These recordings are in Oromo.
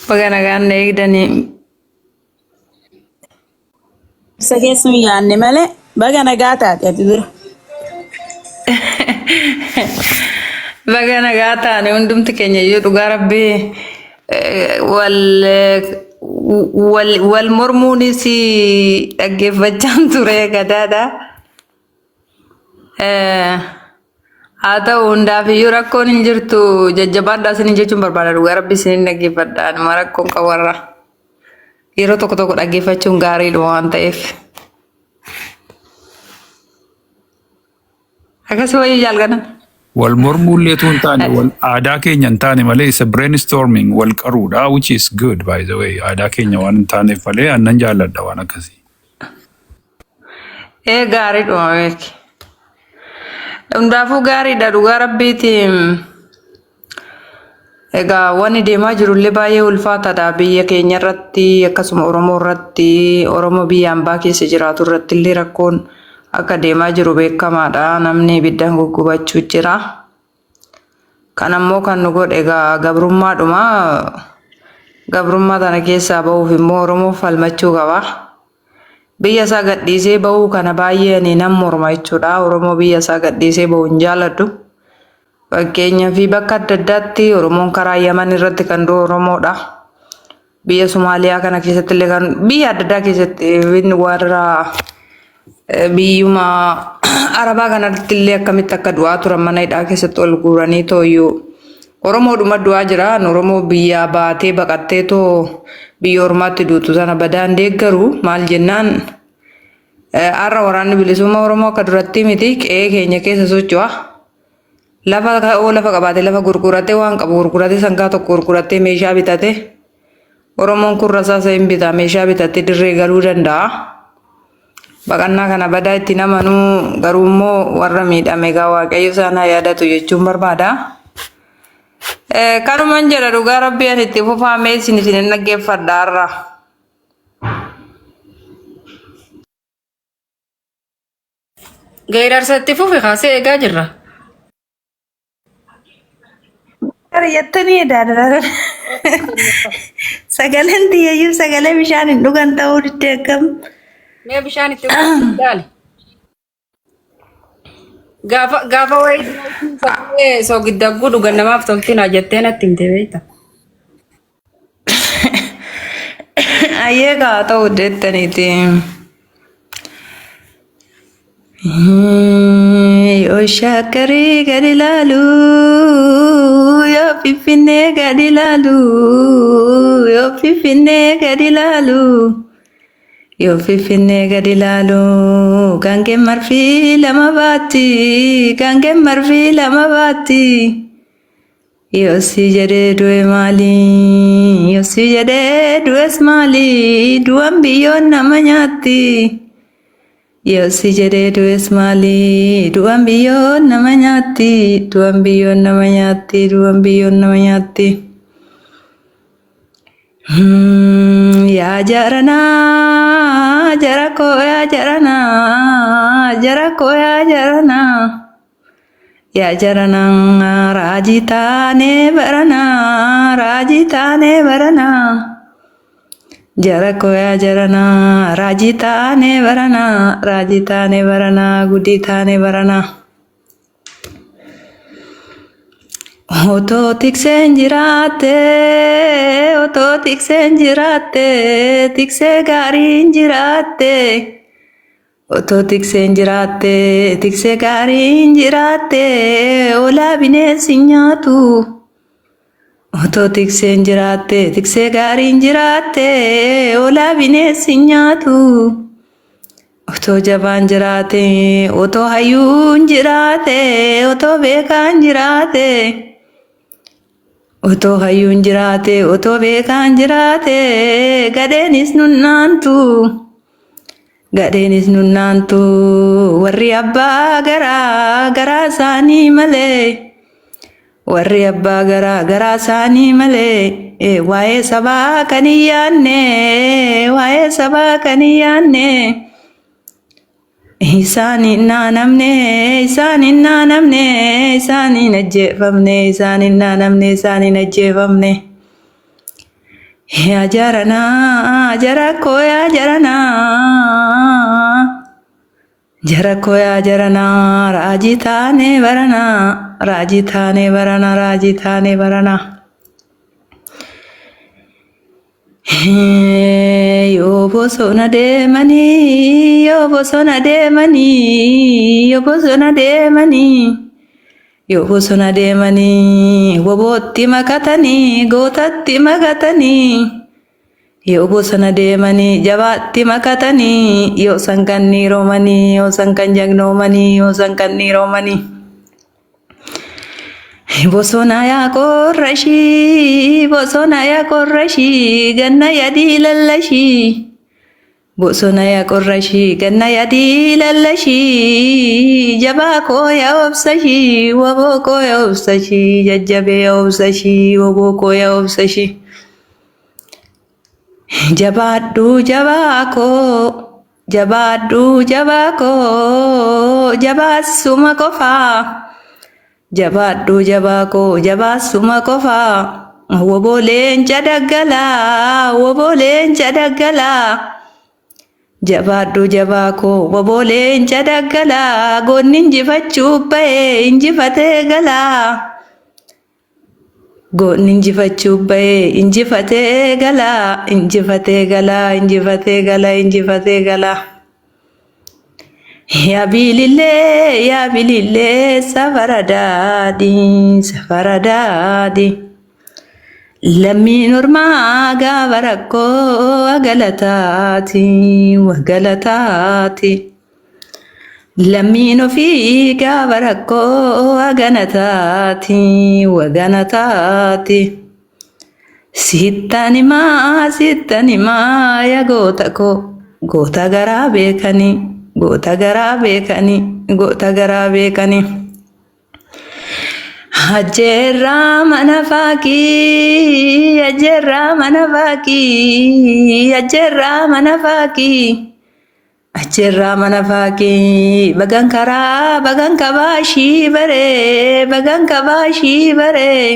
Baga nagaan na eegdanii. Ibsa keessa hin yaadne malee baga nagaa taate ati dura. Baga nagaa taane hundumti keenya iyyuu dhugaa rabbii wal wal wal mormuunis dhaggeeffachaan ture gadaadha. Haa ta'u hundaaf iyyuu rakkoon hin jirtu jajjabaadhaa isiniin jechuun barbaada dhugaa rabbii isiniin dhaggeeffadha anuma rakkoon qabarra. Yeroo tokko tokko dhaggeeffachuun gaariidhuma waan ta'eef. Akkasuma wayii jaalladha. Wal mormuullee utuu hin taane wal aadaa keenya hin taane malee isa brainstorming wal qaruudha which is good by the way aadaa keenya waan hin taaneef malee annan jaalladha waan akkasii. Ee gaariidhuma beeki. Hundaafuu gaariidha dhugaa rabbiiti. Egaa wanni deemaa jirullee baay'ee ulfaataadha biyya keenya irratti akkasuma Oromoo irratti Oromoo biyya ambaa keessa jiraatu irratti illee rakkoon akka deemaa jiru beekamaadha. Namni ibiddaan guggubachuu jira. Kan ammoo kan nu godhe egaa gabrummaadhuma. Gabrummaa tana keessaa bahuuf immoo Oromoo falmachuu qaba. Biyya isaa gadhiisee bahuu kana baay'ee ani nan morma jechuudha. Oromoo biyya isaa gadhiisee bahu hin jaaladhu. Fakkeenyaaf bakka adda addaatti Oromoon karaa Yaman irratti kan du'u Oromoodha. Biyya Somaaliyaa kana keessatti illee kan biyya adda addaa keessatti even warra biyyuma Arabaa kanatti illee akkamitti akka du'aa turan mana hidhaa keessatti ol guuranii tooyyuu Oromoodhuma du'aa jira. Oromoo biyyaa baatee baqattee too biyya ormaatti duutu sana badaan deeggaru maal jennaan har'a waraanni bilisummaa Oromoo akka duratti miti qe'ee keenya keessa socho'a. Lafa ka'oo lafa qabaate lafa gurguratee waan qabu gurguratee sangaa tokko gurguratee meeshaa bitate Oromoon kun rasaasa hin bita meeshaa bitatee dirree galuu danda'a. Baqannaa kana badaa itti namanuu garuu immoo warra miidhame egaa Waaqayyo isaan haa yaadatu jechuun barbaada. Kanuman jedha dhugaa rabbii ani itti fufaa mee isin isin hin dhaggeeffadha har'a. Geerarsa itti fufi kaasee eegaa jirra. Jettanii edaadha. Sagaleen tiyyayyuu sagalee bishaan hin dhugan ta'uu didde akkam. Mee bishaan itti gaali. Gaafa gaafa wayii sagalee soogidda dhugan namaaf toltina jettee natti himte beekta. Ayyee kaa ta'u jettaniiti. Yoo shakkarii gadi laalu, yoo finfinnee gadi laalu, yoo finfinnee gadi laalu, yoo finfinnee gadi laalu, gaangeen marfii lama baatti, gaangeen marfii lama baatti. Yoo si jedhee du'e maali? Yoo si jedhee du'es maali? Du'an biyyoon nama nyaatti. Yoo si jedhee du'es maali? Du'an biyyoon nama nyaatti. Du'an biyyoon nama nyaatti. Du'an biyyoon nama nyaatti. Yaa jaranaa, jara koo yaa jaranaa, jara koo yaa jaranaa. Yaa jaranaa raajii taanee baranaa, raajii taanee baranaa. Jara koo yaa jaranaa raajii taanee baranaa, raajii taanee baranaa, gudii taanee baranaa. Otoo tikseen jiraatte, otoo tikseen jiraatte, tiksee gaariin jiraatte. Otoo tikseen jiraatte, tiksee gaariin jiraatte, hoolaa bineensi hin nyaatu. Otoo tikseen jiraatte, tiksee gaariin jiraatte, hoolaa bineensi hin nyaatu. Otoo jabaan jiraate, otoo hayyuun jiraate, otoo beekaan jiraate. Otoo hayyuun jiraate, otoo beekaan jiraate, gadheenis nunnaantu. Gadheenis nunnaantu warri abbaa garaa garaa isaanii malee. Warri abbaa garaa garaa isaanii malee waa'ee sabaa kan hin yaadne waa'ee sabaa kan hin yaadne. Isaan hin naanamne isaan hin naanamne isaan hin ajjeefamne isaan hin naanamne isaan hin ajjeefamne. Yaa jaranaa jara koo yaa jaranaa jara koo yaa jaranaa raajii taanee baranaa raajii taanee baranaa raajii taanee baranaa. Yoo bosona deemanii yoo bosona deemanii yoo bosona deemanii yoo bosona deemanii wobootti makatanii gootatti makatanii yoo bosona deemanii jabaatti makatanii yoo san kan niiroomanii yoo san kan jagnoomanii yoo san kan niiroomanii. Bosona yaa qorrashii bosona yaa qorrashii ganna yadii lallashii. Bosona yaa qorrashii ganna yadii lallashii jabaa koo yaa obsashii waboo koo yaa obsashii jajjabee yaa obsashii waboo koo yaa obsashii. Jabaadhuu jabaa koo jabaadhuu jabaa koo jabaasuma qofaa. Jabaadhuu jabaa koo jabaasuma qofaa. Woboo leenca daggalaa woboo leenca daggalaa. Jabaadhuu jabaa koo woboo leenca daggalaa goonni injifachuu bahee injifatee galaa. Goonni injifachuu bahee injifatee galaa injifatee galaa injifatee galaa injifatee galaa. Yaa bilillee yaa bilillee safara daadhii safara daadhii. Lammiin ormaa gaafa rakkoo wagalataati wagalataati. Lammiin ofii gaafa rakkoo waganataati waganataati. Sittan himaa sittan himaa yaa goota koo goota garaa beekanii goota garaa beekanii goota garaa beekanii. Ajjeerraa mana faaqii ajjeerraa mana faaqii ajjeerraa mana faaqii ajjeerraa mana faaqii bagan karaa bagan kabaashii baree bagan kabaashii baree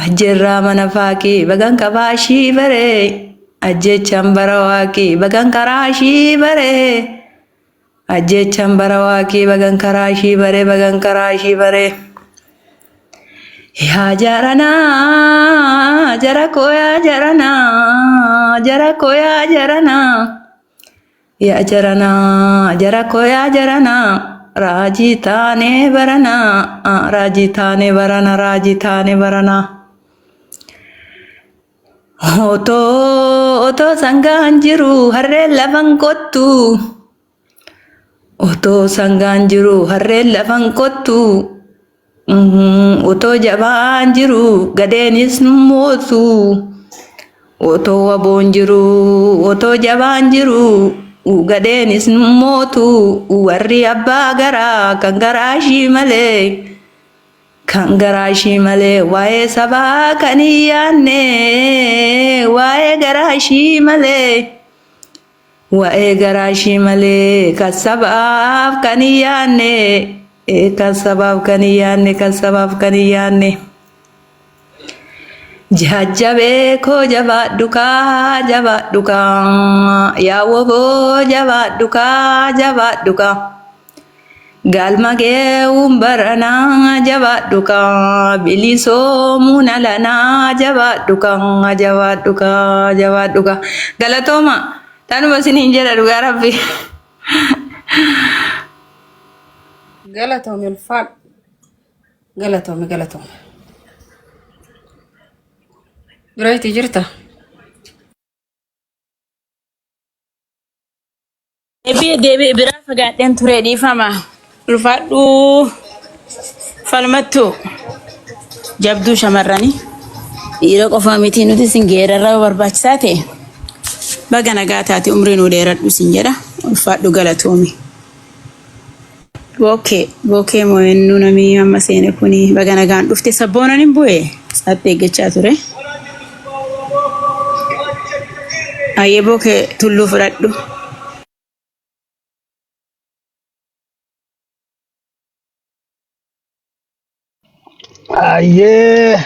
ajjeerraa mana faaqii bagan kabaashii baree ajjechaan bara waaqii bagan karaashii baree ajjechaan bara waaqii bagan karaashii baree bagan karaashii baree. Yaa jaranaa jara koo yaa jaranaa jara koo yaa jaranaa yaa jaranaa jara koo yaa jaranaa raajii taanee baranaa raajii taanee barana raajii taanee baranaa. Otoo otoo sangaan jiru harreen lafan qottu. Otoo sangaan jiru harreen lafan qottu. Otoo jabaan jiru gadeenis mootu. Otoo waboon jiru otoo jabaan jiru gadeenis mootu. Warri abbaa garaa kan garaa ishii malee. Kan garaa ishii malee waa'ee sabaa kan hin yaadne waa'ee garaa ishii malee. Waa'ee garaa ishii malee kan sabaaf kan hin yaadne kan sabaaf kan hin yaadne kan sabaaf kan hin yaadne. Jajjabee koo jabaadhu kaa jabaadhu kaa yaa woboo jabaadhu kaa jabaadhu kaa. Galma geewuun baranaa jabaadhu kaa bilisoomuun alanaa jabaadhu kaa jabaadhu kaa jabaadhu kaa. Galatooma tanuma isiniin jedha dhugaa rabbi. Galatoomi ulfaadhu. Galatoomi galatoomi. Birayti jirta? Deebi'ee deebi'ee biraa fagaadheen ture dhiifama. Ulfaadhu falmattu jabduu shamarranii. Dhiira qofa miti nuti sin geerarra barbaachisaa ta'e. Baga nagaa taate umrii nuu dheeradhu sin jedha. Ulfaadhu galatoomi. Bookee bookee moo'ennuu namni amma seene kuni baga nagaan dhufte sabboonan hin bu'e sa'aatti eeggachaa ture. Ayyee bookee tulluu fudhadhu. Ayyee.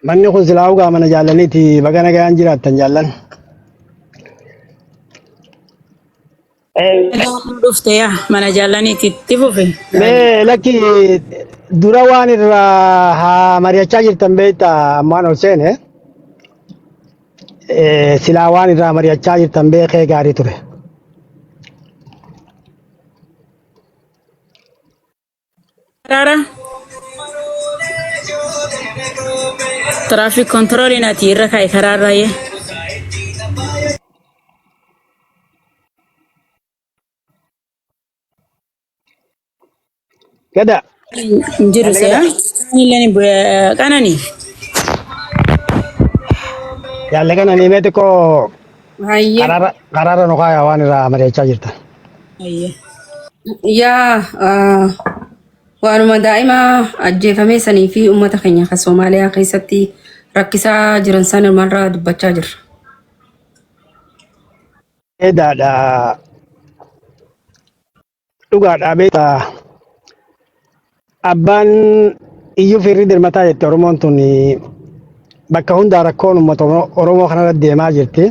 Manni kun silaa dhugaa mana jaallaniiti baga nagayaan jiraattan jaallan. Dhufte yaa mana jaallaniitti itti fufe. Mee lakki dura waan irraa haa mari'achaa jirtan beektaa ammaan ol seene silaa waan irraa mari'achaa jirtan beekee gaarii ture. Karaara tiraafiik kontirooliin ati irra kaa'e karaarraa yee. Gada Hin jiru jaalle se'a. gada Illee qanani. jaalle kana ni mee xiqqoo Hayyee. karaarra karaarra nu kaayaa waan irraa mari'achaa jirtan. Ayyee. Yaa waanuma daa'ima ajjeefame sanii fi uummata keenya kan Soomaaliyaa keessatti rakkisaa jiran san irraa dubbachaa jirra. Eedaadha dhugaadha beektaa abbaan iyyuu firri dirmataa jette Oromoon tun bakka hundaa rakkoon uummata Oromoo kanarra deemaa jirti.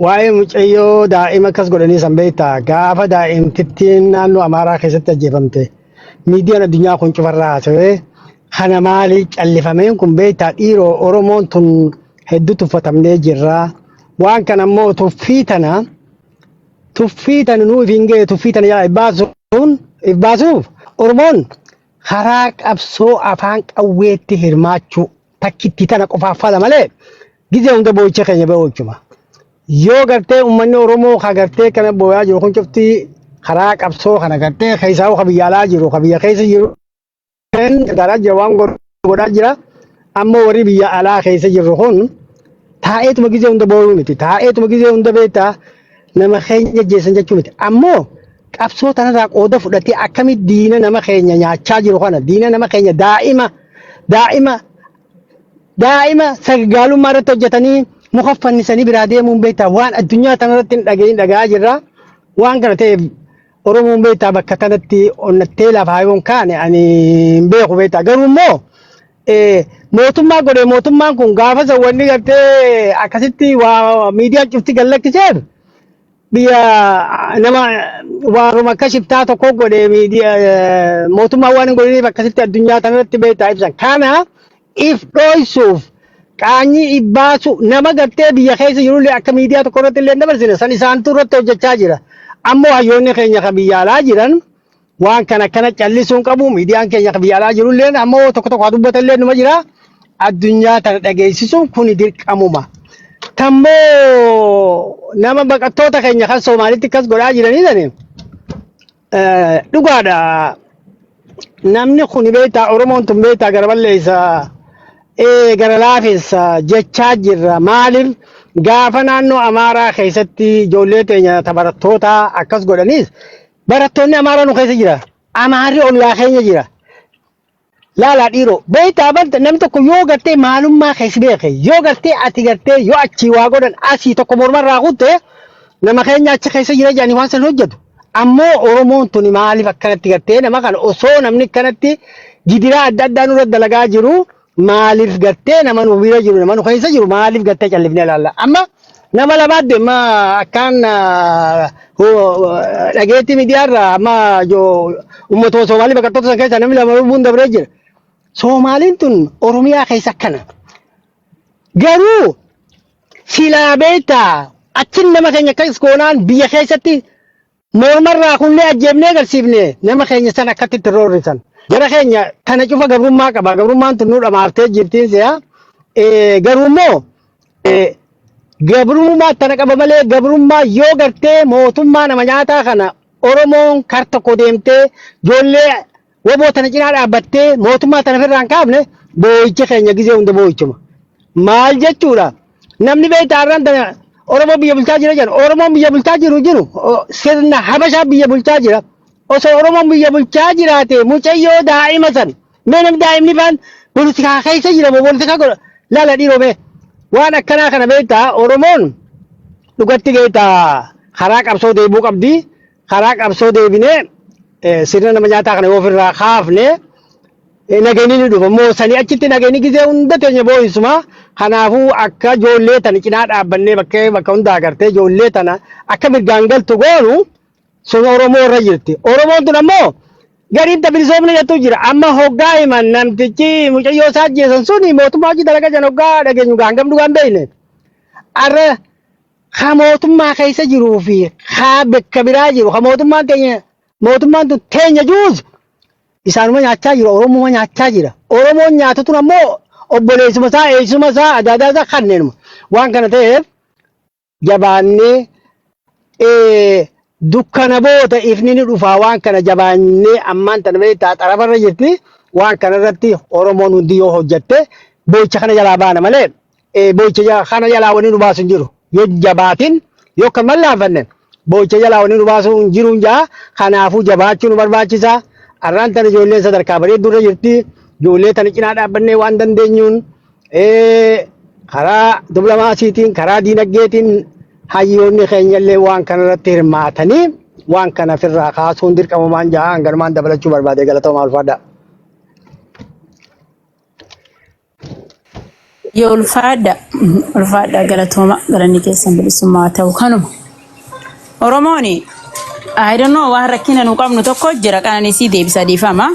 Waa'ee mucayyoo daa'ima akkas godhanii san beektaa gaafa daa'imtittiin naannoo Amaaraa keessatti ajjeefamte miidiyaan addunyaa kun cufarraa haasawee kana maali callifameen kun beektaa dhiiroo Oromoon tun hedduu tuffatamnee jirra. Waan kana immoo tuffii tana tuffii tana nuuf hin ga'e tuffii tana yaa baasuun if baasuuf Oromoon karaa qabsoo afaan qawweetti hirmaachuu takkitti tana qofaaf fala malee gizee hunda boo'icha keenya boo'ichuma. Yoo gartee uummanni Oromoo ka gartee kana boo'aa jiru kun cufti karaa qabsoo kana gartee keessaa ka biyya alaa jiru ka biyya keessa jiru gargaaraa jira waan godhaa jira. Ammoo warri biyya alaa keessa jirru kun taa'eetuma gizee hunda boo'uu miti. Taa'eetuma gizee hunda beektaa nama keenya jeessan jechuu miti. Ammoo qabsoo tanarraa qooda fudhatee akkamitti diina nama keenya nyaachaa jiru kana diina nama keenya daa'ima daa'ima daa'ima sagaalummaa irratti hojjetanii muka fannisanii biraa deemuun beektaa waan addunyaa tanarratti hin dhagahin dhagahaa jirra. Waan kana ta'eef Oromoon beektaa bakka tanatti onnattee lafaa yoon kaane ani hin beeku beektaa. Garuu immoo mootummaa godhe mootummaan kun gaafa san wanni gartee akkasitti waa miidiyaan cufti gad lakkiseef biyya nama waaruma akka shiftaa tokko godhe miidiyaa mootummaa waan hin godhiniif akkasitti addunyaa tanarratti beektaa ibsan. Kana if dhoysuuf qaanyii if baasu nama gartee biyya keessa jirullee akka miidiyaa tokko irratti illee hin dabarsine san isaantu irratti hojjechaa jira. Ammoo hayyoonni keenya kan biyya alaa jiran waan kana akkana callisuun qabu miidiyaan keenya kan biyya alaa jirullee ammoo tokko tokko haa dubbatan numa jira. Addunyaa tana dhageessisuun kuni dirqamuma. Tammoo nama baqattoota keenya kan Soomaalitti akkas godhaa jiranii sani dhugaadha. Namni kun beektaa Oromoon tun beektaa gara balleessa gara laafessa jechaa jirra. Maaliif gaafa naannoo Amaaraa keessatti ijoollee teenya ta barattoota akkas godhanis barattoonni Amaaraa nu keessa jira. Amaarri ollaa keenya jira. Laalaa dhiiroo beektaa banta namni tokko yoo gartee maalummaa keessa beeke yoo gartee ati gartee yoo achii waa godhan asii tokko mormarraa kutte nama keenya achi keessa jira jedhanii waan san hojjetu. Ammoo Oromoon tuni maaliif akkanatti gartee nama kana osoo namni akkanatti gidiraa adda addaa nurra dalagaa jiru maaliif gartee nama nu bira jiru nama nu keessa jiru maaliif gartee callifnee ilaalla. Amma nama lamaatti amma akkaan dhageettii miidiyaarraa amma uummatuma Soomaalii baqattoota san keessa namni lama lubbuun dabree jira. Soomaaliin tun Oromiyaa keessa akkana. Garuu silaa beektaa achin nama keenya akkas goonaan biyya keessatti mormarraa kunnee ajjeefnee agarsiifne nama keenya san akkatti itti roorrisan. Jara keenya kana cufa gabrummaa qaba. Gabrummaan tun nu dhamaaftee jirtiin si'a. Garuu immoo gabrummaa tana qaba malee gabrummaa yoo gartee mootummaa nama nyaataa kana Oromoon kar tokko deemtee ijoollee woboo tana cinaa dhaabbattee mootummaa tana ofirraa hin kaafne boo'icha keenya gizee hunda boo'ichuma. Maal jechuudha? Namni beektaa har'aan tana Oromoo biyya bulchaa jira jedhu Oromoon biyya bulchaa jiru jiru sirna Habashaa biyya bulchaa jira. Osoo Oromoon biyya bulchaa jiraate mucayyoo daa'ima san mee namni daa'imni faan poolitikaa keessa jira moo poolitikaa godha laala dhiiroo mee waan akkanaa kana beektaa Oromoon dhugatti beektaa karaa qabsoo deebuu qabdi karaa qabsoo deebinee sirna nama nyaataa kana yoo ofirraa kaafne. Nageenyi ni dhufa. Immoo sanii achitti nageenyi gizee hunda teenya boo'isuma. Kanaafuu akka ijoollee tana cinaa dhaabbannee bakkee bakka hundaa agartee ijoollee tana akka mirgaan galtu goonu sun Oromoo irra jirti. Oromoon tun ammoo gariin ta bilisoomne jettu jira. Amma hoggaa himan namtichi mucayyoo isaa ajjeesan suni mootummaa hojii dalagaa jiran hoggaa dhageenyu hangam dhugaan beekne. Arra ka mootummaa keessa jiruu fi ka bakka biraa jiru ka mootummaan teenya mootummaan tun teenya juus isaanuma nyaachaa jira, Oromuma nyaachaa jira. Oromoon nyaatu tun ammoo obboleessuma isaa, eessuma isaa, adaadaa isaa kanneenuma. Waan kana ta'eef jabaannee dukkana booda ifni ni dhufaa waan kana jabaannee ammaan tana beektaa xarafarra jirti. Waan kana irratti Oromoon hundi yoo hojjatte boo'icha kana jalaa baana malee boo'icha kana jalaa wanni nu baasu hin jiru. Yoo jabaatin yoo kan mallaafanne boo'icha jalaa wanni nu baasu hin jiru hin jaa. Kanaafuu jabaachuu nu barbaachisa. Arraan tana ijoolleen sadarkaa bareedduu irra jirti. Ijoollee tana cinaa dhaabbannee waan dandeenyuun karaa dippiloomaasiitiin karaa diinagdeetiin hayyoonni keenya illee waan kana irratti hirmaatanii waan kana ofirraa kaasuun dirqamumaan jaa hanganumaan dabalachuu barbaade galatoomaa ulfaadhaa. Yoo ulfaadha, ulfaadha galatooma galanni keessan bilisummaa haa ta'u kanuma. Oromoon I don't know waan rakkina nu qabnu tokko jira qananiisii deebisa dhiifama.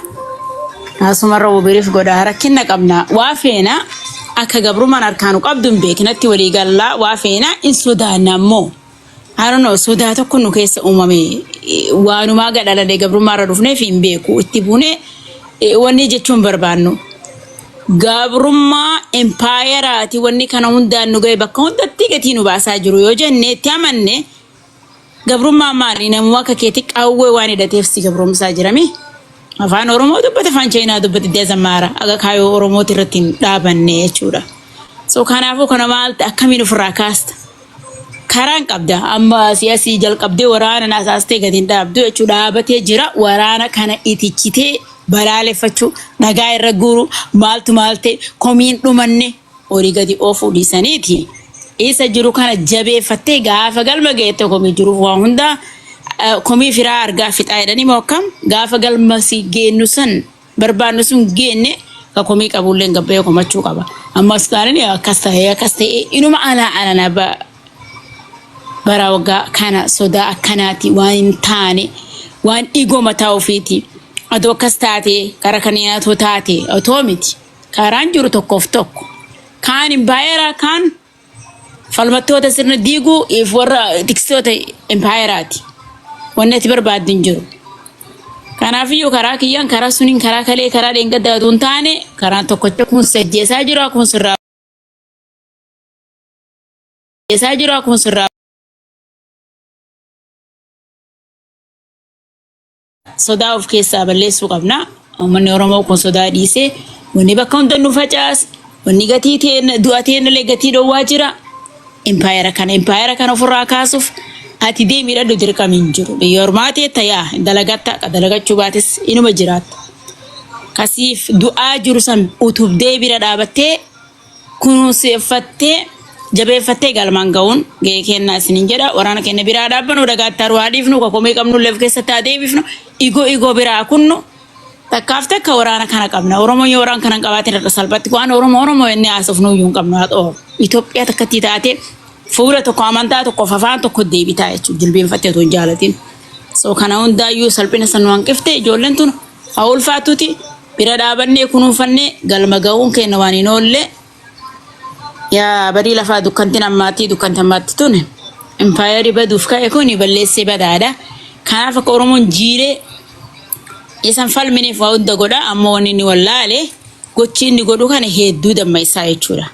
Asumarra wubiriif godha rakkina qabna waa feena akka gabrummaan harkaa nu qabdu hin beeknatti walii gallaa waa feena hin sodaanna ammoo. I don't know sodaa tokko nu keessa uumame waanumaa gadhaladhe gabrummaarra dhufneef hin beeku itti buunee wanni jechuun barbaannu. Gabrummaa empaayeraati wanni kana hundaan nu ga'e bakka hundatti gatii nu baasaa jiru yoo jenne itti amanne gabrummaa maali namuma akka keetti qawwee waan hidhateef si gabromsaa jirami. Afaan Oromoo dubbate afaan Chaayinaa dubbate deezamaara aga kaayoo Oromooti irratti hin dhaabanne jechuudha. So kanaafuu kana maalti akkamiin ofirraa kaasta? Karaan qabda amma si'asii jalqabdee waraana naasaastee gadi hin dhaabdu jechuudha dhaabatee jira waraana kana itichitee balaaleffachuu dhagaa irra guuru maaltu maal ta'e komiin dhumanne olii gadi oofuu dhiisaniiti. Isa jiru kana jabeeffattee gaafa galma geette komii jiruuf waa hundaa komii firaa argaa fixaa jedhanii moo akkam gaafa galma si geennu san barbaannu sun geenne ka komii qabullee gabbee komachuu qaba. Ammas taanani akkas ta'ee akkas ta'ee inuma alaa alana bara waggaa kana sodaa akkanaati waan hin taane waan dhigoo mataa ofiiti. Adoo akkas taate kara kanneen atoo taate otoo miti. Karaan jiru tokkoof tokko. Kaan impaayeraa kaan falmattoota sirna diiguu if warra tiksoota impaayeraati. Wanni ati barbaaddu hin jiru. Kanaafiyyuu karaa kiyyaan karaa suniin karaa kalee karaa dheengaddaa otoo hin taane karaan tokkocha kun sajjeessaa jira kun sirraa ajjeesaa jira kun sirraa sodaa of keessaa balleessuu qabna. Uummanni Oromoo kun sodaa dhiisee wanni bakka hunda nu facaas wanni gatii teen du'a teenillee gatii dhowwaa jira. Impaayera kana ofirraa kaasuuf ati deemii dhadhu dirqami hin jiru. Biyya ormaa teetta yaa dalagatta dalagachuu baates inuma jiraatta. Kasiif du'aa jiru san utubdee bira dhaabattee kunuunsifattee jabeeffattee galmaan ga'uun ga'ee kennaa isiniin jedha. Waraana keenya biraa dhaabbannu dhagaatti haruu haa dhiifnu komii qabnu illee of keessatti haa deebifnu igoo igoo biraa kunnu takkaaf takka waraana kana qabna. Oromoon yoo waraana kana hin qabaatin irra salphatti waan Oromoo Oromoo inni haasofnu iyyuu hin qabnu haa ta'u. Itoophiyaa takkatti taate fuula tokko amantaa tokkoof afaan tokko deebitaa jechuudha jilbeenfattee otoo hin jaalatin. So kana hundaayyuu salphina san nu hanqifte ijoolleen tun haa ulfaatuuti bira dhaabannee kunuunfannee galma ga'uun keenya waan hin oolle yaa badii lafaa dukkantiin ammaatii dukkanti ammaatti tun impaayerii baduuf ka'e kun balleessee badaadha. Kanaaf akka Oromoon jiiree isan falminiif waa hunda godha ammoo wanni inni wallaale gochi inni godhu kana hedduu damma isaa jechuudha.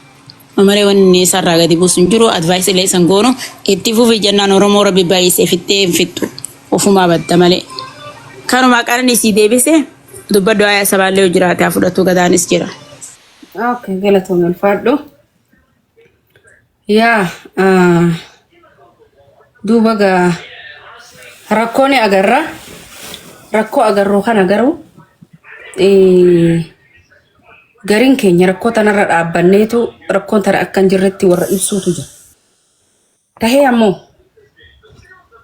Malee wanni inni isarraa gadi buusu hin jiru advice illee isan goonu itti fufi jennaan Oromoo rabbi baay'isee fixxee hin fixxu ofumaa badda malee. Kanumaa qarni sii deebise dubbadhu aayaa sabaallee yoo jiraate haa fudhatu gadaanis jira. Okay, galatoomii ulfaadhu. Yaa duuba gaa rakkoo ni agarra. Rakkoo agarru kana garuu gariin keenya rakkoo tanarra dhaabbanneetu rakkoon tana akka hin jirretti warra ibsuutu jira. Tahee ammoo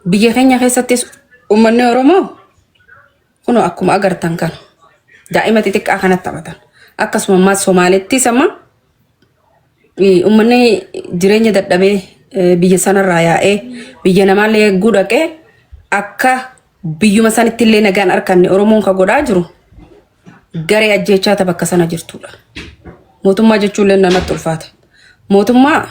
biyya keenya keessattis uummanni Oromoo kunoo akkuma agartan kana. Daa'ima xixiqqaa kanatti taphatan. Akkasuma ammaa Somaaleettis amma uummanni jireenya dadhabee biyya sanarraa yaa'ee biyya namaallee eegguu dhaqee akka biyyuma sanitti illee nagaan arkanne Oromoon ka godhaa jiru garee ajjeechaa ta bakka sana jirtudha. Mootummaa jechuun illee namatti ulfaata. Mootummaa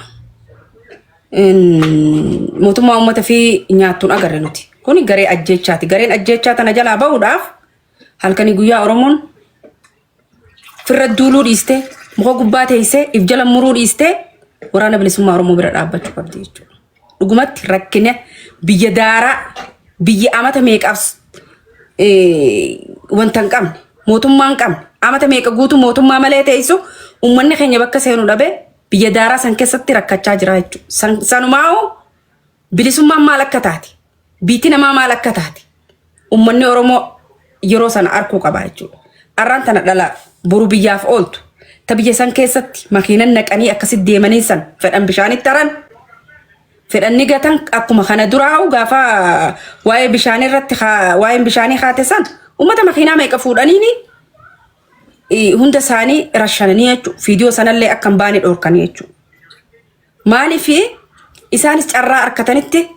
uummata fi nyaattuun agarre nuti. Kuni garee ajjeechaati. Gareen ajjeechaa tana jalaa bahuudhaaf halkanii guyyaa Oromoon firra duuluu dhiistee, muka gubbaa teessee if jala muruu dhiistee, Waraana Bilisummaa Oromoo bira dhaabbachuu qabdi jechuudha. Dhugumatti rakkina biyya daaraa, biyya amata meeqaaf wanta hin qabne, mootummaa hin qabne, amata meeqa guutuu mootummaa malee teessu, uummanni keenya bakka seenu dhabee biyya daaraa san keessatti rakkachaa jira jechuudha. Sanumaa'uu bilisummaan maal akka taate, biitti namaa maal akka taate, uummanni Oromoo yeroo sana arkuu qaba jechuudha. Arraan tana dhala boru biyyaaf ooltu. Ta biyya san keessatti makiinan naqanii akkasitti deemanii san fedhan bishaanitti haran, fedhan ni gatan. Akkuma kana duraa gaafa waa'ee bishaanii irratti, waa'een bishaanii haate san, uummata makiinaa meeqa fuudhaniini hunda isaanii rashananii jechuudha. Viidiyoo sanallee akka hin baane dhorkanii jechuudha. Maaliif isaanis carraa harkatanitti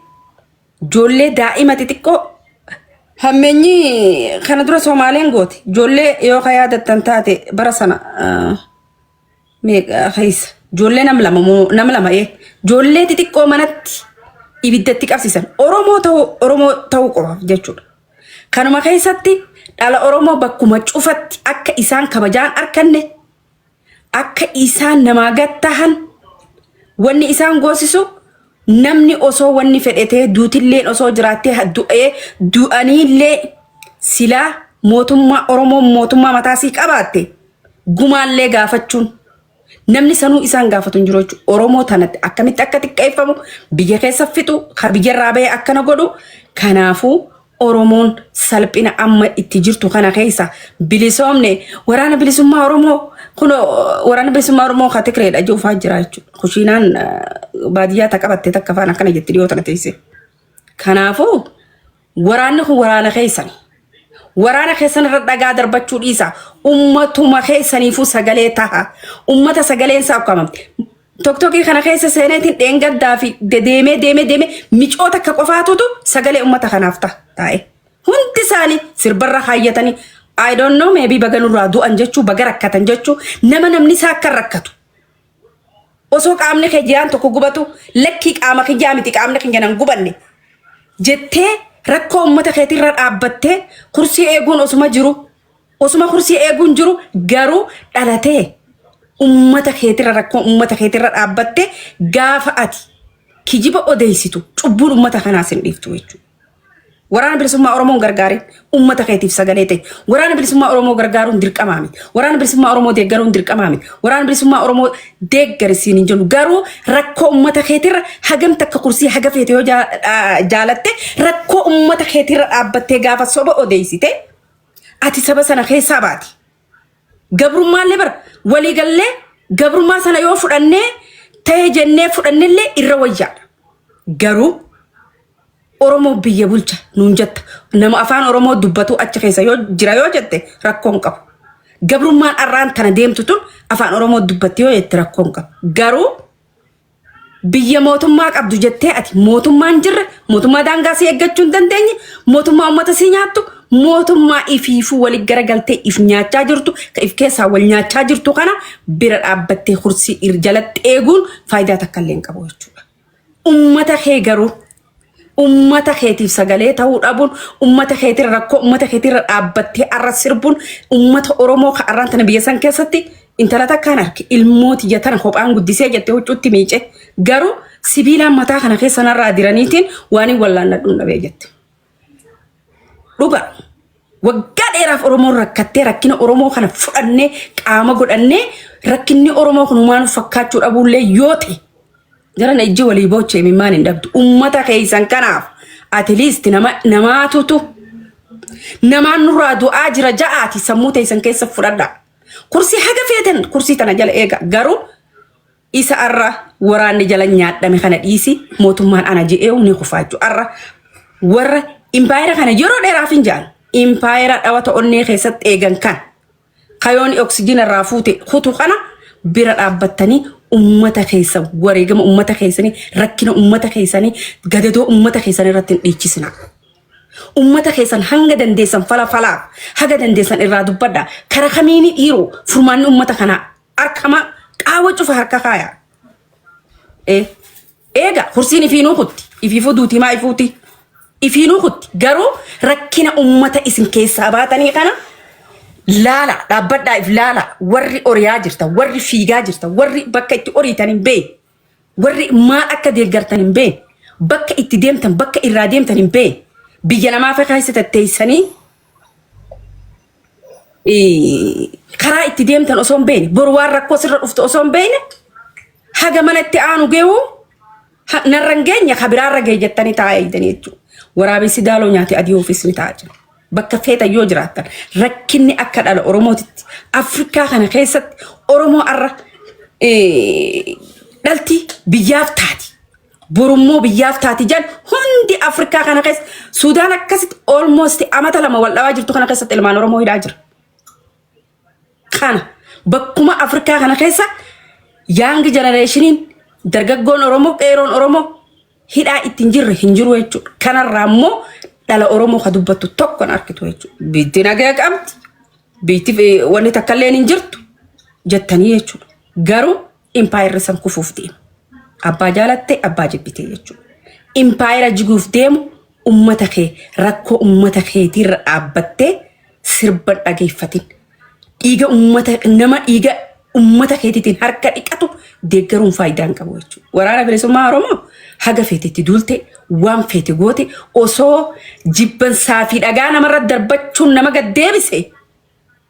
ijoollee daa'ima xixiqqoo, hammeenyi kana dura Somaaleen goote, ijoollee yoo ka yaadattan taate, bara sana meeqa keessa ijoollee nam lama moo nam lama ijoollee xixiqqoo manatti ibiddatti qabsiisan, Oromoo ta'uu qofaaf jechuudha. Kanuma keessatti dhala Oromoo bakkuma cufatti akka isaan kabajaan arkanne, akka isaan namaa gad tahan wanni isaan goosisu, namni osoo wanni fedhetee duutilleen osoo jiraattee du'ee du'aniillee, silaa mootummaa Oromoo mootummaa mataasii qabaatte gumaallee gaafachuun namni sanuu isaan gaafatu hin jiru jechuudha. Oromoo tanatti akkamitti akka xiqqeeffamu, biyya keessa fixu, ka biyyarraa bahee akkana godhu. Kanaafuu Oromoon salphina amma itti jirtu kana keessa bilisoomne, Waraana Bilisummaa Oromoo kun Waraana Bilisummaa Oromoo ka Tigireedha jiruufaa jira jechuudha. Kushiinaan baadiyyaa ta qabatte takka afaan akkana jetti dhiyoo tana teessee. Kanaafuu waraanni kun waraana keessani. Waraana keessan irra dhagaa darbachuu dhiisa. Ummatuma keessaniifuu sagalee taha. Ummata sagaleen isaa ukkaamamte. Toktokii kana keessa seeneetiin dheengaddaa fi deemee deemee deemee micoota akka qofaatutu sagalee ummata kanaaf ta'a taa'e. Hundi isaanii sirbarra kaayyatanii, I don't know, maybe baga nurraa du'an jechuu, baga rakkatan jechuu, nama namni isaa akka rakkatu. Osoo qaamni kee jiraan tokko gubatu, lakkii qaama kiyyaa miti, qaamni kiyya nan gubanne jettee, rakkoo uummata keetirra dhaabbattee kursii eeguun osuma jiru, osuma kursii eeguun jiru garuu dhalatee uummata keetirra, rakkoo uummata keetirra dhaabbattee gaafa ati kijiba odeessitu, cubbuun uummata kanaas hin dhiiftu jechuudha. Waraana Bilisummaa Oromoon gargaarin, uummata keetiif sagalee ta'e. Waraana Bilisummaa Oromoo gargaaruun dirqamaa miti. Waraana Bilisummaa Oromoo deeggaruun dirqamaa miti. Waraana Bilisummaa Oromoo deeggarisiin hin jennu. Garuu rakkoo uummata keetirra hagam takka kursii haga feete yoo jaalatte, rakkoo uummata keetirra dhaabbattee gaafa soba odeessite, ati saba sana keessaa baati. Gabrummaallee bara waliigallee gabrummaa sana yoo fudhannee ta'e jennee fudhannellee irra wayyaadha. Garuu Oromoo biyya bulcha nuun jetta. Nama afaan Oromoo dubbatu achi keessa yoo jira yoo jette, rakkoo hin qabu. Gabrummaan arraan tana deemtu tun afaan Oromoo dubbatti yoo jette, rakkoo hin qabu. Garuu biyya mootummaa qabdu jettee ati mootummaan jirre, mootummaa daangaa si eeggachuu hin dandeenye, mootummaa uummata si nyaattu, mootummaa ifiifuu waliin garagaltee if nyaachaa jirtu, ka if keessaa wal nyaachaa jirtu kana bira dhaabbattee kursii jalatti eeguun faayidaa takka illee hin qabu jechuudha. Ummata kee garuu ummata keetiif sagalee ta'uu dhabuun, ummata keetirra, rakkoo ummata keetirra dhaabbattee arra sirbuun, ummata Oromoo ka arraan tana biyya san keessatti intala takkaan arge, ilmoo tiyya tana kophaan guddisee jettee huccuutti miice, garuu sibiilaan mataa kana keessa narraa diraniitiin waan hin wallaannadhuun dhabee jette. Dhuga waggaa dheeraaf Oromoon rakkattee, rakkina Oromoo kana fudhannee qaama godhannee, rakkinni Oromoo kun humaan fakkaachuu dhabuullee yoo ta'e, jarana ijji walii boochee imimmaan hin dhabdu. Ummata keessan kanaaf at least nama namaatutu namaan nurraa du'aa jira ja'aati sammuu teessan keessa fudhadha. Kursii haga feetan kursii tana jala eega, garuu isa arra waraanni jala nyaadhame kana dhiisi, mootummaan ana je'ee ni kufaa jechuudha. Arra warra impaayera kana yeroo dheeraaf hin jaan impaayera dhawata onnee keessatti eegan kan Kayoon oksijiina irraa fuute kutu kana bira dhaabbattanii ummata keessan wareegama ummata keessanii rakkina ummata keessanii gadadoo ummata keessanii irratti hin dhiichisina. Ummata keessan hanga dandeessan fala falaaf haga dandeessan irraa dubbadha. Kara kamiini dhiiroo furmaanni ummata kanaa harkama qaawa cufa harka kaaya. Eega kursiin ifiinuu kutti ifiifuu duutii maa ifuuti ifiinuu kutti garuu rakkina ummata isin keessaa baatanii kana laala dhaabbadhaa if laala warri oriyaa jirta warri fiigaa jirta warri bakka itti oriitan hin beekne warri maal akka deeggartan hin beekne bakka itti deemtan bakka irraa deemtan hin beekne biyya namaa fa keessa tatteessanii karaa itti deemtan osoo hin beekne boru waan rakkoo sirra dhuftu osoo hin beekne haga mana itti aanu ge'u narra hin geenye ka biraarra ga'e jettanii taa'aa eegdanii jechuudha. Waraabessi daaloo nyaate adii ofiis ni taa'aa jira. Bakka feetan yoo jiraattan rakkinni akka dhala Oromootitti Afrikaa kana keessatti Oromoo arra dhalti biyyaaf taati. Borummoo biyyaaf taati jedhan hundi Afrikaa kana keessa Suudaan akkasitti almost amata 2 wal dhabaa jirtu kana keessatti ilmaan Oromoo hidhaa jira. Kana bakkuma Afrikaa kana keessa yaangi jenereeshiniin dargaggoon Oromoo qeeroon Oromoo hidhaa ittiin jirre hin jiru jechuudha. Kanarraa immoo dhala Oromoo ka dubbattu tokko hin argitu jechuudha. Biitti nagaa qabdi. Biitti wanni takka illee hin jirtu jettanii jechuudha. Garuu impaayerri san kufuuf deema. Abbaa jaalatte abbaa jibbite jechuudha. Impaayera jiguuf deemu ummata kee rakkoo ummata keetiirra dhaabbattee sirba hin dhageeffatin. Dhiiga ummata nama dhiiga ummata keetiitiin harka dhiqatu deeggaruun faayidaa hin qabu jechuudha. Waraana bilisummaa Oromoo haga feete itti duulte waan feete goote osoo jibbansaa fi dhagaa namarra darbachuun nama gad deebise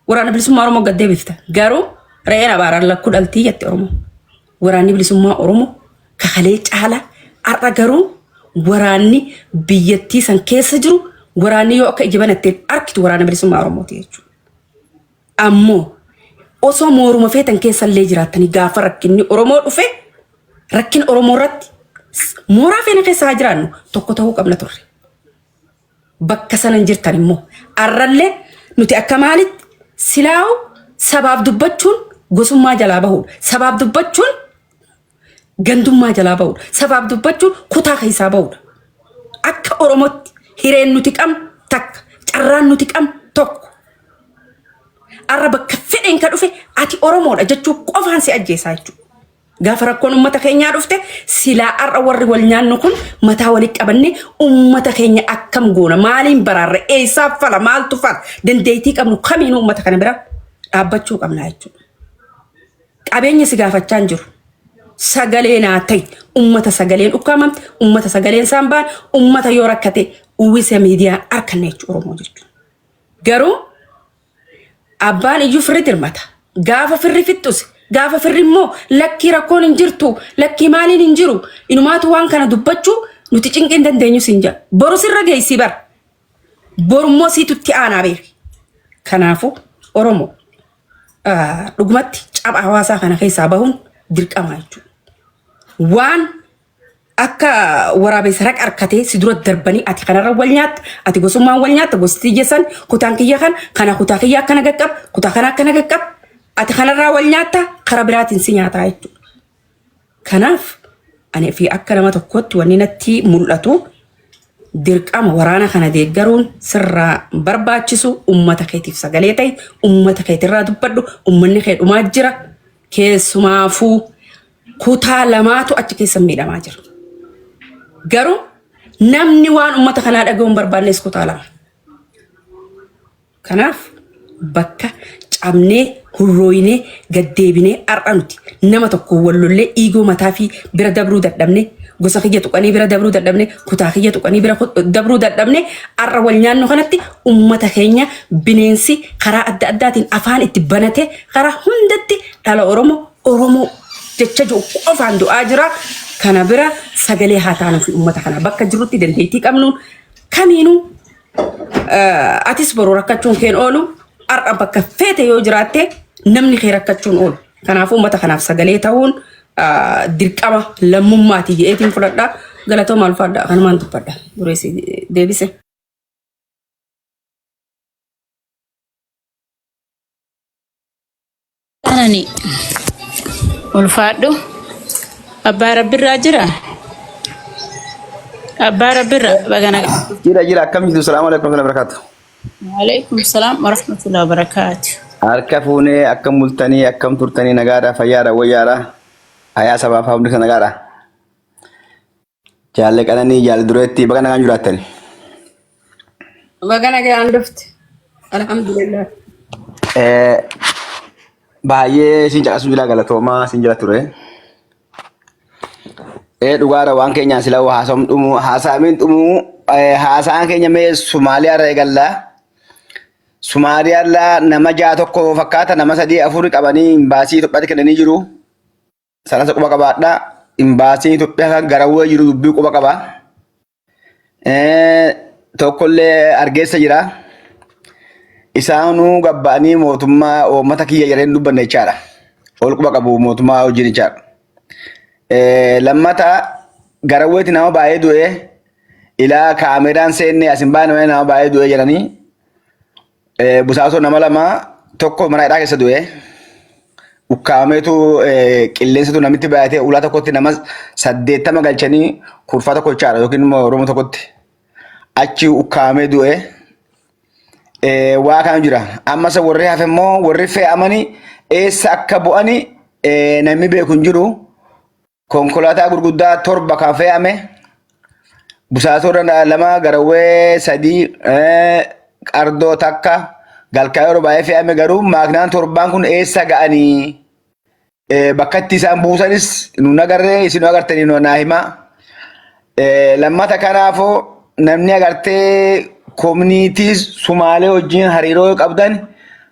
waraana bilisummaa Oromoo gad deebifta. Garuu re'een abaaraan lakkuu dhaltii jette Oromoo. Waraanni bilisummaa Oromoo kakalee caala har'a garuu waraanni biyyattii san keessa jiru waraanni yoo akka ija banatteen arkitu waraana bilisummaa Oromooti jechuudha. Ammoo osoo mooruma feetan keessa illee jiraattanii gaafa rakkinni Oromoo dhufe rakkina Oromoo irratti mooraa feena keessa haa jiraannu tokko ta'uu qabna turre. Bakka sana hin jirtan immoo arrallee nuti akka maalitti silaa'u sabaaf dubbachuun gosummaa jalaa bahuudha. Sabaaf dubbachuun gandummaa jalaa bahuudha. Sabaaf dubbachuun kutaa keessaa bahuudha. Akka Oromootti hireen nuti qabnu takka, carraan nuti qabnu tokko. Arra bakka fedheen ka dhufe ati Oromoodha jechuu qofaan si ajjeesaa jechuudha. Gaafa rakkoon uummata keenyaa dhufte silaa har'a warri wal nyaannu kun mataa walitti qabannee uummata keenya akkam goona maaliin baraarra eessaa fala maaltu fala dandeettii qabnu kamiinuu uummata kana bira dhaabbachuu qabna jechuudha. Qabeenya si gaafachaa hin jiru. Sagalee naa ta'i uummata sagaleen ukkaamamte uummata sagaleen isaan ba'an uummata yoo rakkate uwwisa miidiyaa harkanna jechuudha Oromoo jechuudha. Garuu Abbaan iyyuu firri dirmata. Gaafa firri fixxus, gaafa firri immoo lakkii rakkoon hin jirtu, lakkii maaliin hin jiru, inumaatu waan kana dubbachuu nuti cinqii hin dandeenyu siin jedha. Boru sirra geessi bara. Boru immoo siitu itti aanaa beeki. Kanaafuu Oromoo dhugumatti capha hawaasaa kana keessaa bahuun dirqama jechuudha. Waan Akka waraabessa raqa harkatee si dura darbanii ati kanarra wal nyaatta, ati gosummaan wal nyaatta, gosti tiyya san, kutaan kiyya kan, kana kutaa kiyya akkana gaqqab, kutaa kana akkana gaqqab, ati kanarraa wal nyaatta, kara biraatiin si nyaataa jechuudha. Kanaaf ani fi akka nama tokkootti wanni natti mul'atu dirqama waraana kana deeggaruun sirraa barbaachisu ummata keetiif sagalee ta'e ummata keetirraa dubbadhu ummanni kee dhumaa jira keessumaafuu kutaa lamaatu achi keessa miidhamaa jira. Garuu namni waan uummata kanaa dhaga'uu hin barbaannes kutaa lama. Kanaaf bakka cabnee hurrooyinee gaddeebinee har'a nuti nama tokko wal lollee dhiigoo mataa fi bira dabruu dadhabne gosa kiyya tuqanii bira dabruu dadhabne kutaa kiyya tuqanii bira dabruu dadhabne har'a wal nyaannu kanatti uummata keenya bineensi karaa adda addaatiin afaan itti banate karaa hundatti dhala Oromoo Oromoo jecha jiru qofaan du'aa jira. Kana bira sagalee haa taanuu fi uummata kana bakka jirrutti dandeettii qabnu kamiinuu atis boru rakkachuun keen oolu har'a bakka feete yoo jiraatte namni kee rakkachuun oolu. Kanaafuu uummata kanaaf sagalee ta'uun dirqama lammummaati jedheetiin fudhadha. Galatooma alfaadha kanumaan dubbadha. Dureessi deebise. Qanani ulfaadhu. Abbaa Rabbirraa jira? Abbaa Rabbirra bagana. Jira jira, akkam jirtu? Salaamu alaikum warahmatullahi wabarakatuh. Waalaikum salaam warahmatullahi wabarakaatu. Harka fuunee, akkam bultanii, akkam turtanii? Nagaadha, fayyaadha, wayyaadha. Hayaa sabaaf hundi isa nagaadha. Jaalle Qananii, jaalle dureetti, baga nagaan jiraattani. Baga nagaan dhufte. Alhamdulillah. Baay'ee isin caqasuu jira, galatoomaa isin jira ture. Dhugaadha, waan keenyaan sila haasa'uun dhumu haasa'ameen dhumu. Haasa'aan keenya mee Somaaliyaa irra eegallaa. Somaaliyaa irraa nama ja'a tokko fakkaata, nama sadii afur qabanii imbaasii Itoophiyaatti kennanii jiru. Sanas quba qabaadha. Imbaasiin Itoophiyaa kan garawwee jiru dubbii quba qaba. Tokkollee Hargeysa jira. Isaanuu gabba'anii mootummaa uummata kiyya jedhanii hin dubbanne jechaadha. Ol quba qabu mootummaa wajjin jechaadha. Lammata garawweetti nama baay'ee du'e, ilaa kaameraan seenne as hin baane malee nama baay'ee du'e jedhanii. Busaasoo nama lama, tokko mana hidhaa keessa du'e. Ukkaameetu qilleensatu namitti baay'atee ulaa tokkotti nama 80 galchanii kurfaa tokko jechaadha, yookiin immoo Oromoo tokkotti achi ukkaamee du'e. Waa kana jira. Ammas warri hafe immoo, warri fe'amanii eessa akka bu'ani namni beeku hin jiru. Konkolaataa gurguddaa torba kan fe'ame, Busaasoo lama, Garawwee sadii, Qardoo takka, Galkaa yeroo baay'ee fe'ame. Garuu maaknaan torbaan kun eessa ga'anii, bakka itti isaan buusanis nu nagarree, isin nu agartanii nu naa himaa. Lammata kanaafuu namni agartee koominiitii Sumaalee wajjin hariiroo qabdan,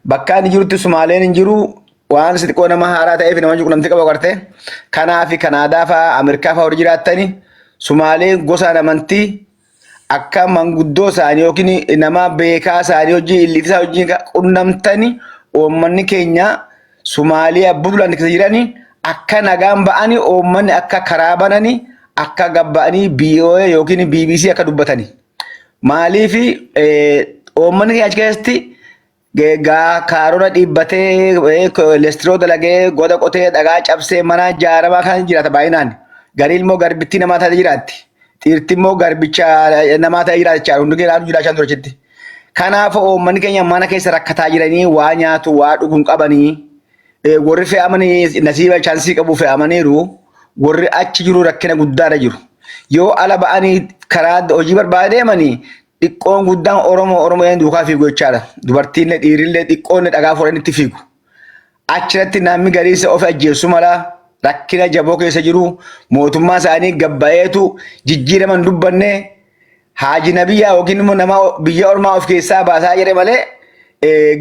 bakka inni jirutti Sumaaleen hin jiru, waan si xiqqoo nama haaraa ta'eef nama qunnamtii qabu agartee. Kanaa fi Kanaadaa fa'aa Ameerikaa fa'aa warri jiraattani, Sumaaleen gosaan amantii akka manguddoo isaanii yookiin nama beekaa isaanii wajjin, illiitii isaa wajjin qunnamtani, uummanni keenya Sumaaliyaa Buntland keessa jirani akka nagaan ba'ani, uummanni akka karaa banani, akka gabba'anii BOA yookiin BBC akka dubbatani. Maaliif uummanni keenya achi keessatti gaa kaarora dhiibbatee, lestiroo dalagee, goda qotee, dhagaa cabsee mana ijaaramaa kan jiraata baay'inaan. Garii immoo garbittii namaa taatee jiraatti. Dhiirti immoo garbicha namaa ta'ee jiraata jechaadha. Hundi keenya jiraachaa ture achitti. Kanaaf uummanni keenya mana keessa rakkataa jiranii, waa nyaatu waa dhugu hin qabanii. Warri fe'amanii nasiiba chaansii qabu fe'amaniiru. Warri achi jiru rakkina guddaarra jiru. Yoo ala ba'anii karaa hojii barbaada deemanii, xiqqoon guddaan Oromoo Oromoo jedhanii duukaa fiigu jechaadha. Dubartiillee dhiirillee xiqqoon dhagaa fuudhanii itti fiigu. Achirratti namni gariisa of ajjeessu mala, rakkina jaboo keessa jiru. Mootummaa isaanii gabba'eetu jijjiiraman dubbanne, Haaji Nabiyyaa yookiin immoo nama biyya ormaa of keessaa baasaa jedhe malee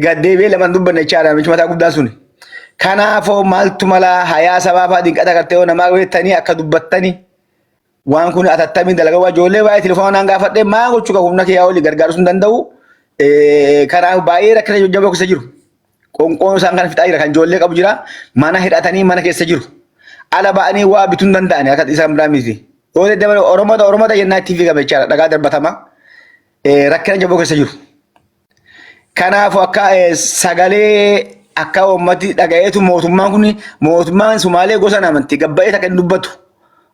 gaddeebi'ee lama dubbanne jechaadha namichi mataa guddaan suni. Kanaafoo maaltu mala? Hayaa sabaa fa'aa dinqata gartee yoo namaa beektanii akka dubbattani, waan kun atattamiin dalagaa. Ijoollee baay'ee telefoona naan gaafadhee, maa gochuu qabu, humna kiyyaa olii gargaaruu hin danda'u. Kanaaf baay'ee rakkina jajjaboo keessa jiru. Qoonqoon isaan kana fixaa jira, kan ijoollee qabu jira, mana hidhatanii mana keessa jiru. Ala ba'anii waa bituu hin danda'ani, akka isaan biraa miti. Yoo deddeebi'an Oromoota Oromoota jennaa itti fiigama jechaadha, dhagaa darbatama. Rakkina jaboo keessa jiru. Kanaafuu akka sagalee akka uummati dhaga'eetu, mootummaan kun, mootummaan Sumaalee gosa amantii gabba'ee takka hin dubbatu.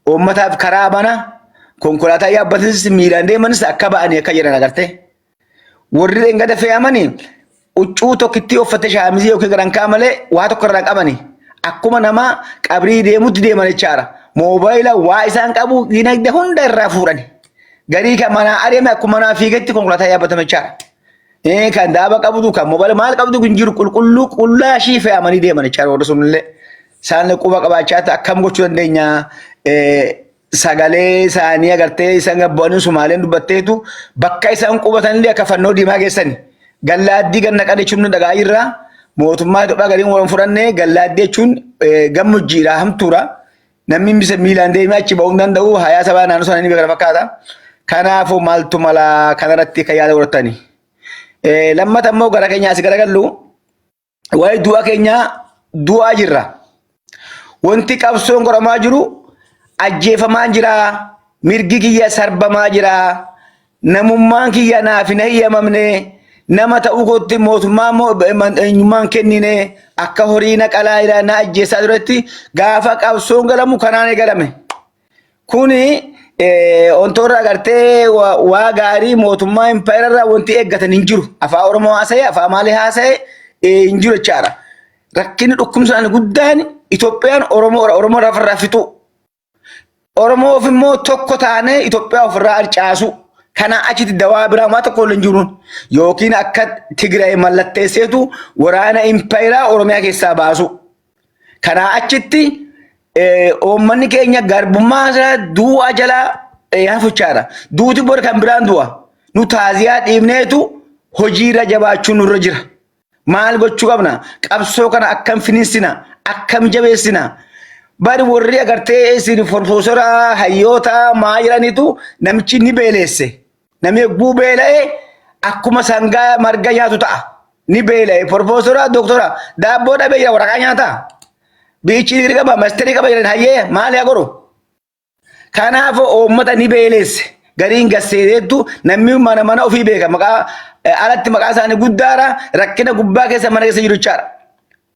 Uummataaf karaa bana, konkolaataa yaabbatanis miilaan deemanis akka ba'anii akka jedhan agartee. Warri dhengada fe'amanii huccuu tokkittii uffatte, shaamizii yookiin garankaa malee waa tokko irraa qabani. Akkuma nama qabrii deemutti deeman jechaadha. Moobaayila waa isaan qabu dinagdee hunda irraa fuudhani. Garii kan manaa adeeme akkuma manaa fiigetti konkolaataa yaabbatame jechaadha. Kan daaba qabdu, kan moobaayila maal qabdu hin jiru, qulqulluu qullaa ishii fe'amanii deeman jechaadha warri sunillee. Isaan quba qabaachaa akkam gochuu dandeenya? Sagalee isaanii agartee, isaan gabbu'anii Sumaaleen dubbatteetu, bakka isaan qubatanillee akka fannoo diimaa geessani. Gallaaddii ganna jechuun dhagaa irraa mootummaa Itoophiyaa galiin wal fudhannee, gallaaddii jechuun gammoojjiidha, hamtuudha. Namni bisa miilaan deemee achi ba'uu hin danda'u. Hayaa sabaa naannoo sana ni beekna fakkaata. Kanaafuu maaltu mala kanarratti kan yaada godhatani? Lammata immoo gara keenya as garagallu, waa'ee du'a keenyaa du'aa jirra. Wanti qabsoon godhamaa jiru, ajjeefamaa jira, mirgi kiyya sarbamaa jira, namummaan kiyya naaf hin hayyamamne, Nama ta'uu kootti mootummaa immoo eenyummaan kennine akka horii na qalaa jira na ajjeessaa turetti gaafa qabsoon galamu kanaan eegalame. Kuni wantoota agartee waa gaarii mootummaa impaayera irraa wanti eeggatan hin jiru. Afaan Oromoo haasa'e, afaan maalii haasa'e hin jiru jechaadha. Rakkinni dhukkubsaan guddaan Itoophiyaan Oromoo Oromoo lafarraa fixuu. Oromoof immoo tokko taanee Itoophiyaa ofirraa harcaasu. Kanaa achitti dawaa biraa waan tokko illee hin jiru. Yookiin akka Tigraay mallatteesseetu waraana impayeraa Oromiyaa keessaa baasu. Kanaa achitti uummanni keenya garbummaa isaa du'a jalaa hafuchaadha. Duuti bor kan biraan du'a. Nu taaziyaa dhiibneetu hojiirra jabaachuun nurra jira. Maal gochuu qabna? Qabsoo kana akkam finiinsina? Akkam jabeessina? Bari warri agartee isin profeesora hayyoota maa jedhanitu namichi ni beeleesse. Namni eegguu beela'e akkuma sangaa marga nyaatu ta'a. Ni beela'e. Profeesora doktora daabboo dhabee jira waraqaa nyaata. Biichi digirii qaba masterii qaba jedhan hayyee maal yaa godhu? Kanaaf uummata ni beeleesse. Gariin gasseeteettu namni mana mana ofii beeka. Maqaa alatti maqaa isaanii guddaadha. Rakkina gubbaa keessa mana keessa jiru jechaadha.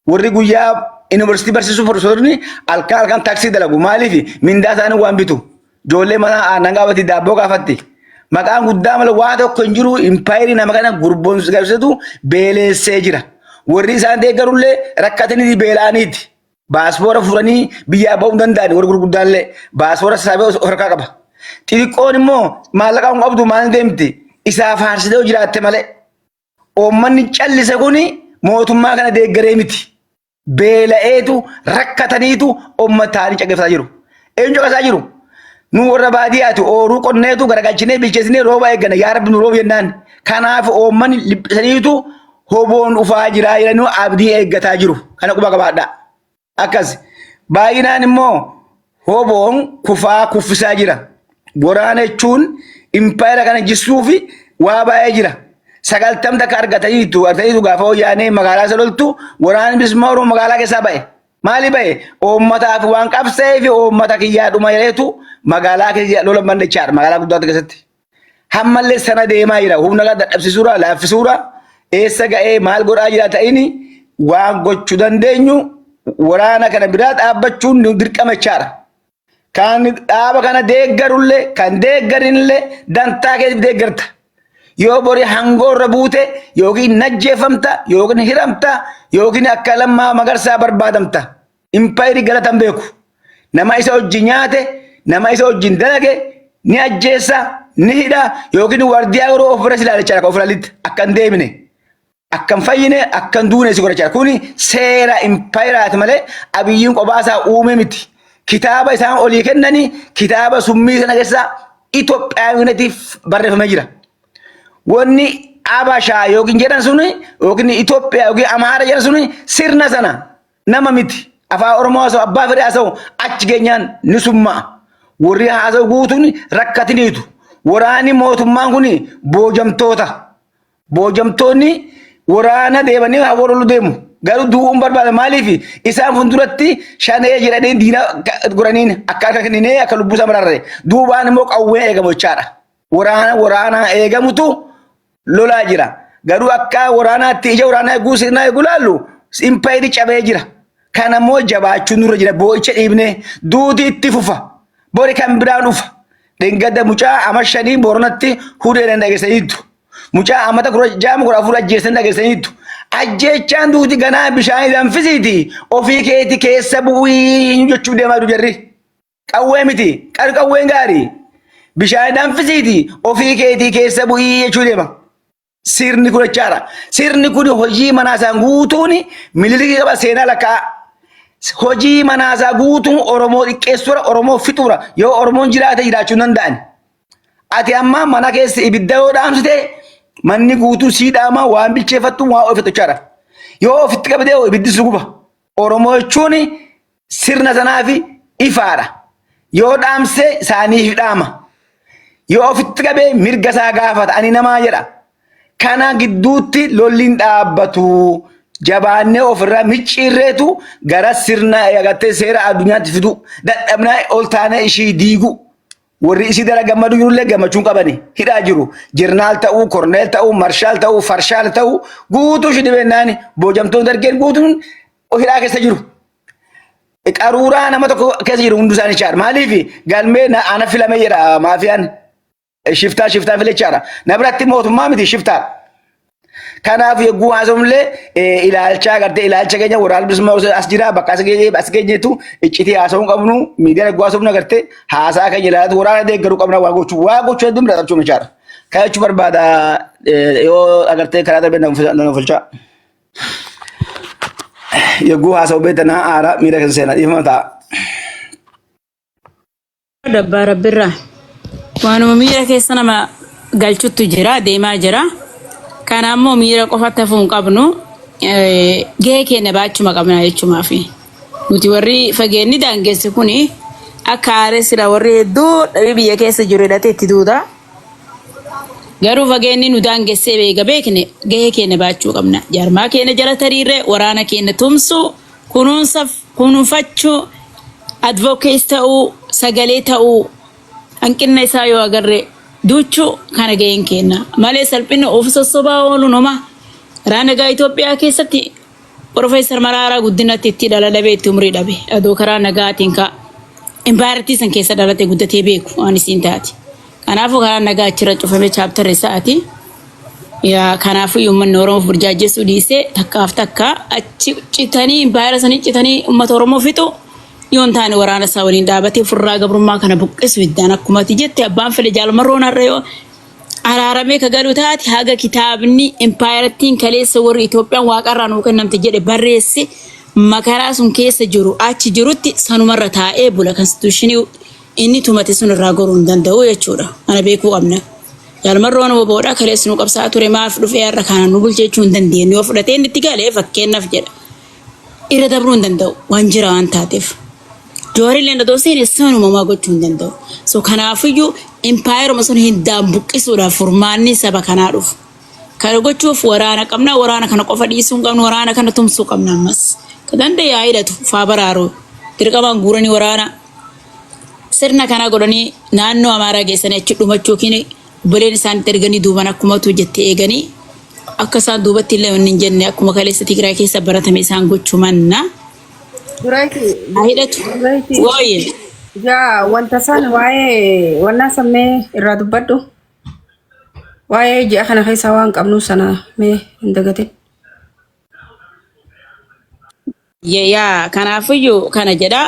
Warri guyyaa yuunivarsiitii barsiisuu profeessorri halkan halkan taaksii dalagu. Maaliif mindaa isaanii waan bitu. Ijoollee mana aannan gaafatti daabboo gaafatti. Maqaan guddaa malee waa tokko hin jiru impaayerii nama kana gurboonsitu beeleessee jira. Warri isaan deeggarullee rakkatanii beela'aniiti. Baaspoora furanii biyyaa ba'uu hin danda'ani warri gurguddaallee baaspoora sassaabee of harkaa qaba. Xixiqqoon immoo maallaqa hin qabdu maal deemti isaa faarsitee jiraatte malee. Uummanni callise kuni mootummaa kana deeggaree miti. Beela'eetu rakkataniitu uummata taa'anii caqasaa jiru. Eenyu caqasaa jiru? Nu warra baadiyyaati ooruu qonneetu garagalchinee bilcheessinee rooba eegganna yaa rabbi nu roobi jennaan. Kanaaf uummanni liphisaniitu hoboon dhufaa jiraa jedhanii abdii eeggataa jiru. Kana quba qabaadhaa. Akkas baay'inaan immoo hoboon kufaa kuffisaa jira. Waraana jechuun impaayera kana jissuu fi waa baay'ee jira. Sagaltam takka argataniitu argataniitu gaafa wayyaanee magaalaa isa loltu waraanni bilisummaa Oromoo magaalaa keessaa ba'e. Maali ba'e? Uummataaf waan qabsa'ee fi uummata kiyyaa dhuma jedheetu magaalaa keessa lola bannechaadha magaalaa guddaa keessatti. Hammallee sana deemaa jira. Humna kana dadhabsiisuudha, laaffisuudha. Eessa ga'ee maal godhaa jira ta'ini waan gochuu dandeenyu waraana kana biraa dhaabbachuun nu dirqama jechaadha. Kan dhaaba kana deeggarullee kan deeggarinillee dantaa keetiif deeggarta. Yoo bori hangoo irra buute yookiin najjeeffamta yookiin hiramta yookiin akka lammaa magarsaa barbaadamta. Impaayiri galatan beeku. Nama isa wajjin nyaate, nama isa wajjin dalage ni ajjeessa, ni hidha yookiin wardiyaa yeroo of bira si ilaala jechaadha of ilaalitti akka hin deemine. Akka hin fayyine, akka hin duune si godha jechaadha. Kuni seera impaayiraati malee Abiyyiin kophaa isaa uume miti. Kitaaba isaan olii kennanii kitaaba summii sana keessa Itoophiyaawinatiif barreeffamee jira. Wanni Abashaa yookiin jedhan suni yookiin Itoophiyaa yookiin Amaara jedhan suni sirna sana nama miti. Afaan Oromoo haasa'u abbaa fedhe haasa'u achi geenyaan ni summa'a. Warri haasa'u guutuun rakkatiniitu. Waraanni mootummaan kun boojamtoota. Boojamtoonni waraana deemanii haa lolu deemu. Garuu du'uun barbaada. Maaliif isaan fuulduratti shanee jedhanii diina godhaniin akka harka kenninee akka lubbuu isaa maraarre. Duubaan immoo qawwee eegamu jechaadha. Waraana waraanaa eegamutu lolaa jira. Garuu akka waraanaatti ija waraanaa eeguu sirnaa eeguu laallu impaayiri cabee jira. Kana immoo jabaachuun nurra jira. Boo'icha dhiibnee duuti itti fufa. Bori kan biraan dhufa. Dheengadda mucaa ama shanii Booranatti hudheedhaan dhageessaniitu. Mucaa amata 16 14 ajjeessan dhageessaniitu. Ajjeechaan duuti ganaa bishaan danfisiiti. Ofii keeti keessa bu'ii jechuuf deemaa jiru jarri. Qawwee miti. Qar qawween gaarii. Bishaan danfisiiti. Ofii keetii keessa bu'ii jechuu deema. Sirni kun jechaadha. Sirni kun hojii manaa isaan guutuun mililikii qaba seenaa lakkaa. Hojii manaa isaa guutuun Oromoo xiqqeessuudha, Oromoo fixuudha. Yoo Oromoon jiraate jiraachuu hin danda'an. Ati amma mana keessa ibidda yoo dhaamsite manni guutuu sii dhaama waan bilcheeffattu waan ooffattu jechaadha. Yoo ofitti qabdee ibiddi si guba. Oromoo jechuun sirna sanaaf ifaadha. Yoo dhaamse isaaniif dhaama. Yoo ofitti qabee mirga isaa gaafata ani namaa jedha. Kana gidduutti lolli hin dhaabbatu. Jabaannee ofirraa micciirreetu gara sirna agartee seera addunyaatti fidu. Dadhabnaa ol taanee ishii diigu. Warri isii dala gammadu jirullee gammachuu hin qabani. Hidhaa jiru. Jirnaal ta'uu, korneel ta'uu, marshaal ta'uu, farshaal ta'uu guutuu ishii dhibeennaani boojamtoonni dargeen guutuun hidhaa keessa jiru. Qaruuraa nama tokko keessa jiru hundi isaanii chaadha. Maaliif galmee ana filame jedha maafiyaan. Shiftaa shiftaa filechaadha. Na biratti mootummaa miti shiftaadha. Kanaaf yogguu haasofnullee ilaalcha agartee ilaalcha keenya waraana bilisummaa Oromoo as jira bakka as geenye as geenyetu iccitii haasa'uu hin qabnu miidiyaan yogguu haasofnu agartee haasaa keenya ilaalatu waraana deeggaruu qabna waa gochuu waa gochuu hedduun bira taphachuu jechaadha. Kana jechuu barbaada yoo agartee karaa darbee na fulchaa. Yogguu haasa'u beektan aara miira keessa seenaa dhiifama ta'a. Dabbaa rabbirraa waanuma miira keessa nama galchuttu jira deemaa jira. Kana ammoo miira qofatti hafuu hin qabnu. Gahee keenya baachuma qabna jechuumaafi. Nuti warri fageenni daangesse kuni akka aaree sila warri hedduu dhabii biyya keessa jiru hidhatee itti duuta. Garuu fageenni nu daangessee beeka beekne gahee keenya baachuu qabna. Jaarmaa keenya jala tariirree waraana keenya tumsuu kunuunsa kunuunfachuu advocates ta'uu sagalee ta'uu hanqina isaa yoo agarre duuchuu kana gaheen keenya malee salphina of sossobaa oolu noma karaa nagaa Itoophiyaa keessatti Profeesar Maraaraa Guddinatti itti dhala dhabee itti umrii dhabe adoo karaa nagaatiin ka impaayirtii san keessa dhalate guddatee beeku waan isiin taate. Kanaafuu karaa nagaa achirra cufame chaaptarri isaati. Yaa kanaafuu uummanni Oromoo burjaajessuu dhiisee takkaaf takka achi citanii impaayira sanii citanii uummata Oromoo fixu yoo hin taane waraana isaa waliin dhaabatee furraa gabrummaa kana buqqisu iddaan akkuma ati jette abbaan fedhe jaalmarroon har'a yoo araaramee ka galu taate haga kitaabni impaayirattiin kaleessa warri Itoophiyaan waaqarraa nuu kennamte jedhe barreesse makaraa sun keessa jiru achi jirutti sanumarra taa'ee bula konstituushinii inni tumate sun irraa goruu hin danda'u jechuudha. Kana beekuu qabna. Jaalmarroon woboodha kaleessa nu qabsaa'aa ture maaf dhufee har'a kana nu bulche jechuu hin dandeenyu. Yoo fudhatee inni itti galee fakkeenyaaf jedha. Irra dabruu hin danda'u waan jira waan taateef. Jawaarillee odoo seene sanuma maa gochuu hin danda'u. So kanaafiyyuu impaayeruma sun hindaan buqqisuudhaaf furmaanni saba kanaa dhufu. Kana gochuuf waraana qabna waraana kana qofa dhiisuu hin qabnu waraana kana tumsuu qabna ammas. Ka danda'e haa hidhatu faa baraaru dirqamaan guuranii waraana sirna kana godhanii naannoo Amaaraa geessanii achi dhumachuu yookiin obboleen isaanitti erganii duuban akkumatu jette eeganii akka isaan duubatti illee wanni hin jenne akkuma kaleessa Tigraay keessa baratame isaan gochuu manna. Dureeti. Haa hidhatu. Dureeti. Wooyye. Yaa wanta isaan waa'ee wannaa sammee irraa dubbadhu. Waa'ee ji'a kana keessaa waan qabnu sana mee hin dagatin. Yaa kanaafiyyuu kana jedha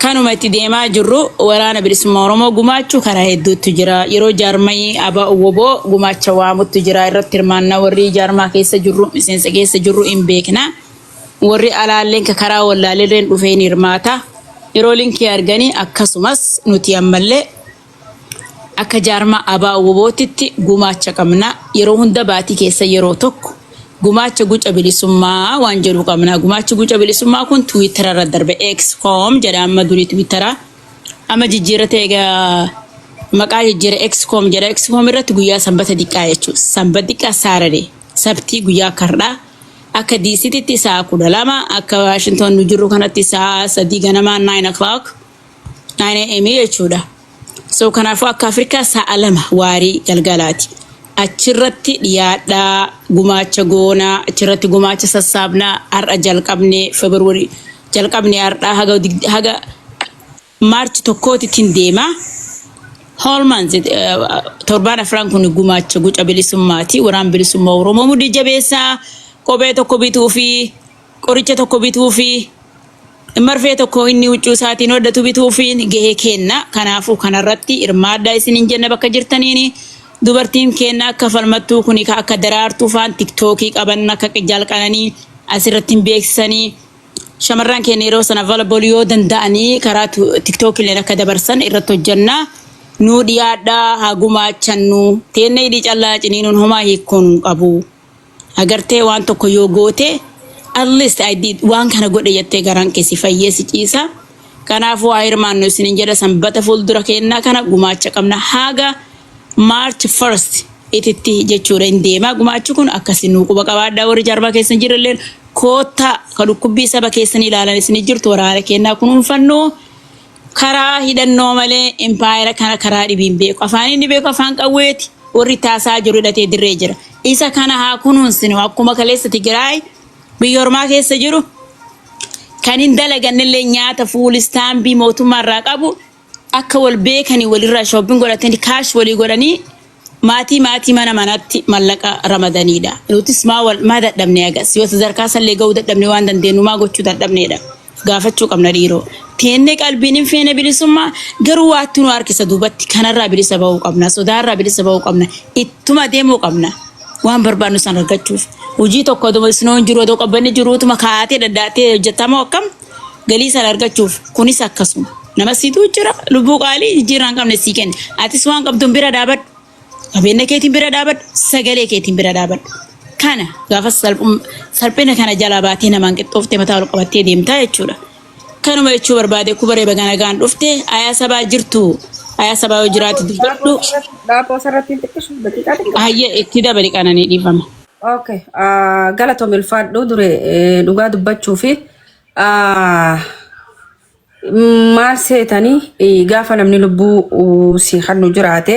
kanuma itti deemaa jirru waraana bilisummaa Oromoo gumaachuu karaa hedduutu jira. Yeroo jaarmayii ABO WBO gumaacha waamuttu jira. Irratti hirmaannaa warri jaarmaa keessa jirru miseensa keessa jirru hin beekna. Warri alaalleen ka karaa wallaalelleen dhufee ni hirmaata. Yeroo linkii arganii akkasumas nuti ammallee akka jaarmaa ABO WBOtitti gumaacha qabna. Yeroo hunda baatii keessa yeroo tokko gumaacha guca bilisummaa waan jedhu qabna. Gumaachi guca bilisummaa kun Tiwiitara irra darbe XCOM jedha amma durii Tiwiitara. Amma jijjiirratee egaa maqaa jijjiira XCOM jedha. XCOM irratti guyyaa sanbata diqqaa jechuudha. Sanbata diqqaa Saarade sabtii guyyaa kardhaa akka DCtitti sa'a 12 akka Washington nu jirru kanatti sa'a 3 ganamaa 9 o'clock 9 am jechuudha. So kanaafuu akka Afrikaa sa'a 2 waarii galgalaati. Achirratti dhiyaadhaa gumaacha goonaa achirratti gumaacha sassaabnaa har'a jalqabnee February jalqabnee har'aa haga haga March tokkootitti hin deema. Holman torbaan afran kun gumaacha guca bilisummaati. Waraan bilisummaa Oromoo mudhii jabeessaa kophee tokko bituu fi qoricha tokko bituu fi marfee tokko inni huccuu isaatiin hodhatu bituu fi gahee kenna. Kanaafuu kanarratti hirmaadhaa isiniin jenna bakka jirtaniini. Dubartiin kenna akka falmattuu kuni ka akka daraartuu faan tiktookii qaban akka jalqananii asirratti hin beeksisanii. Shamarran keenya yeroo sana available yoo danda'anii karaa tiktook illee akka dabarsan irratti hojjannaa. Nuu dhiyaadhaa haa gumaachannu. Teenne hidhii callaa ciniinuun homaa hiikkoon hin qabu. Agartee waan tokko yoo goote at least I did waan kana godhe jettee garaan kee si fayyee si ciisa. Kanaafuu haa hirmaannu isiniin jedha sanbata fuuldura kennaa kana gumaacha qabna haga March 1st ititti jechuudha hin deema gumaachi kun akkasi nuu quba qabaadhaa warri jaarmaa keessan jiralleen koottaa ka dhukkubbii saba keessanii ilaalan isin jirtu waraana kennaa kunuunfannu. Karaa hidhannoo malee impaayera kana karaa dhibiin beeku. Afaan inni beeku afaan qawweeti. Warri taasaa jiru hidhatee dirree jira. Isa kana haa kunuunsinu. Akkuma kaleessa Tigraay biyya ormaa keessa jiru kan hin dalagannellee nyaata food stamp mootummaa irraa qabu akka wal beekanii walirraa shopping godhatanii cash walii godhanii maatii maatii mana manatti mallaqa ramadanidha. Nutis maa wal maa dadhabne agas yoo sadarkaa sallee ga'uu dadhabne waan dandeenyu maa gochuu dadhabneedha. Gaafachuu qabna dhiiroo. Teennee qalbiin hin feene bilisummaa, garuu waatti nu harkisa duubatti? Kanarraa bilisa ba'uu qabna. Sodaarraa bilisa ba'uu qabna. Ittuma deemuu qabna. Waan barbaadnu san argachuuf. Hojii tokko oduma isnoon jiru, odoo qabbanni jiruutuma kaatee daddaatee hojjetamoo akkam galii sana argachuuf? Kunis akkasuma. Nama siituu jira, lubbuu qaalii jijjiirraa hin qabne sii kenna. Atis waan qabduun bira dhaabadhu. Qabeenya keetiin bira dhaabadhu. Sagalee keetiin bira dhaabadhu. Kana gaafa salphina kana jalaa baatee namaan qixxooftee mataa ol qabattee deemtaa jechuudha. Kanuma jechuu barbaade. Kubaree, baga nagaan dhufte. Ayaa sabaa jirtu. Ayaa sabaa yoo jiraate dubbadhu. Dhaaboo asirratti hin xiqqishu, daqiiqaa xiqqoo. Hayyee, itti dabali qananii, dhiifama. Okay. Galatoom, ulfaadhu dure. Dhugaa dubbachuu fi maal seetanii, gaafa namni lubbuu si hannu jiraate,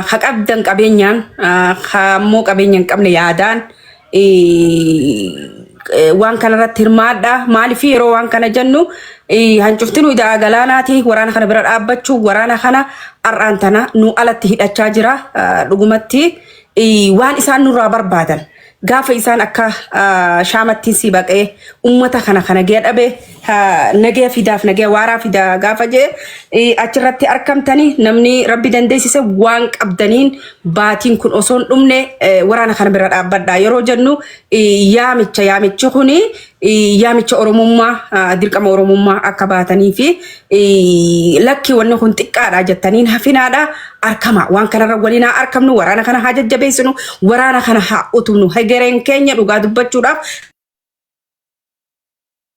ha qabdan qabeenyaan, ha ammoo qabeenya hin qabne yaadaan waan kanarratti hirmaadha. Maaliif yeroo waan kana jennu, hancufti nu idaa galaanaati waraana kana bira dhaabbachuu, waraana kana har'aan tana nu alatti hidhachaa jira. Dhugumatti waan isaan nurraa barbaadan, gaafa isaan akka shaamattiin si baqee ummata kana kana nagaya dhabe, nagaya fidaaf, nagaya waaraa fidaa gaafa jee, achirratti argamtanii, namni rabbi dandeessise waan qabdaniin baatiin kun osoo hin dhumne waraana kana bira dhaabbadha yeroo jennu, yaamicha yaamichi kuni yaamicha oromummaa, dirqama oromummaa akka baatanii fi lakki wanni kun xiqqaadha jettaniin hafinaadha. Arkama waan kanarra waliin haa arkamnu, waraana kana haa jajjabeessinu, waraana kana haa utubnu. Hegereen keenya dhugaa dubbachuudhaaf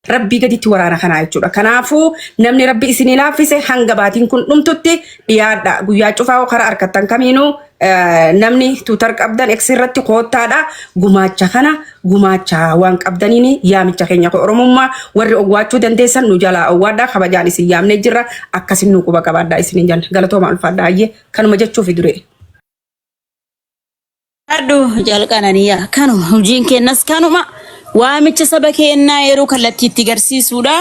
rabbii gaditti waraana kanaa jechuudha. Kanaafuu namni rabbi isinii laaffise hanga baatiin kun dhumtutti dhiyaadha. Guyyaa cufaa karaa harkattan kamiinuu, namni Twitter qabdan X irratti koottaadha. Gumaacha kana gumaacha waan qabdaniin yaamicha keenya Oromummaa warri owwaachuu dandeessan nu jalaa owwaadhaa, kabajaan isin yaamnee jirra. Akkasin nu quba qabaadhaa isinin jenna. Galatooma, ulfaadhaa. Ayyee, kanuma jechuufi duree. Addu jalqananiyaa, kanuma hojiin kennas, kanuma waamicha saba keenyaa yeroo kallattiitti garsiisuudha.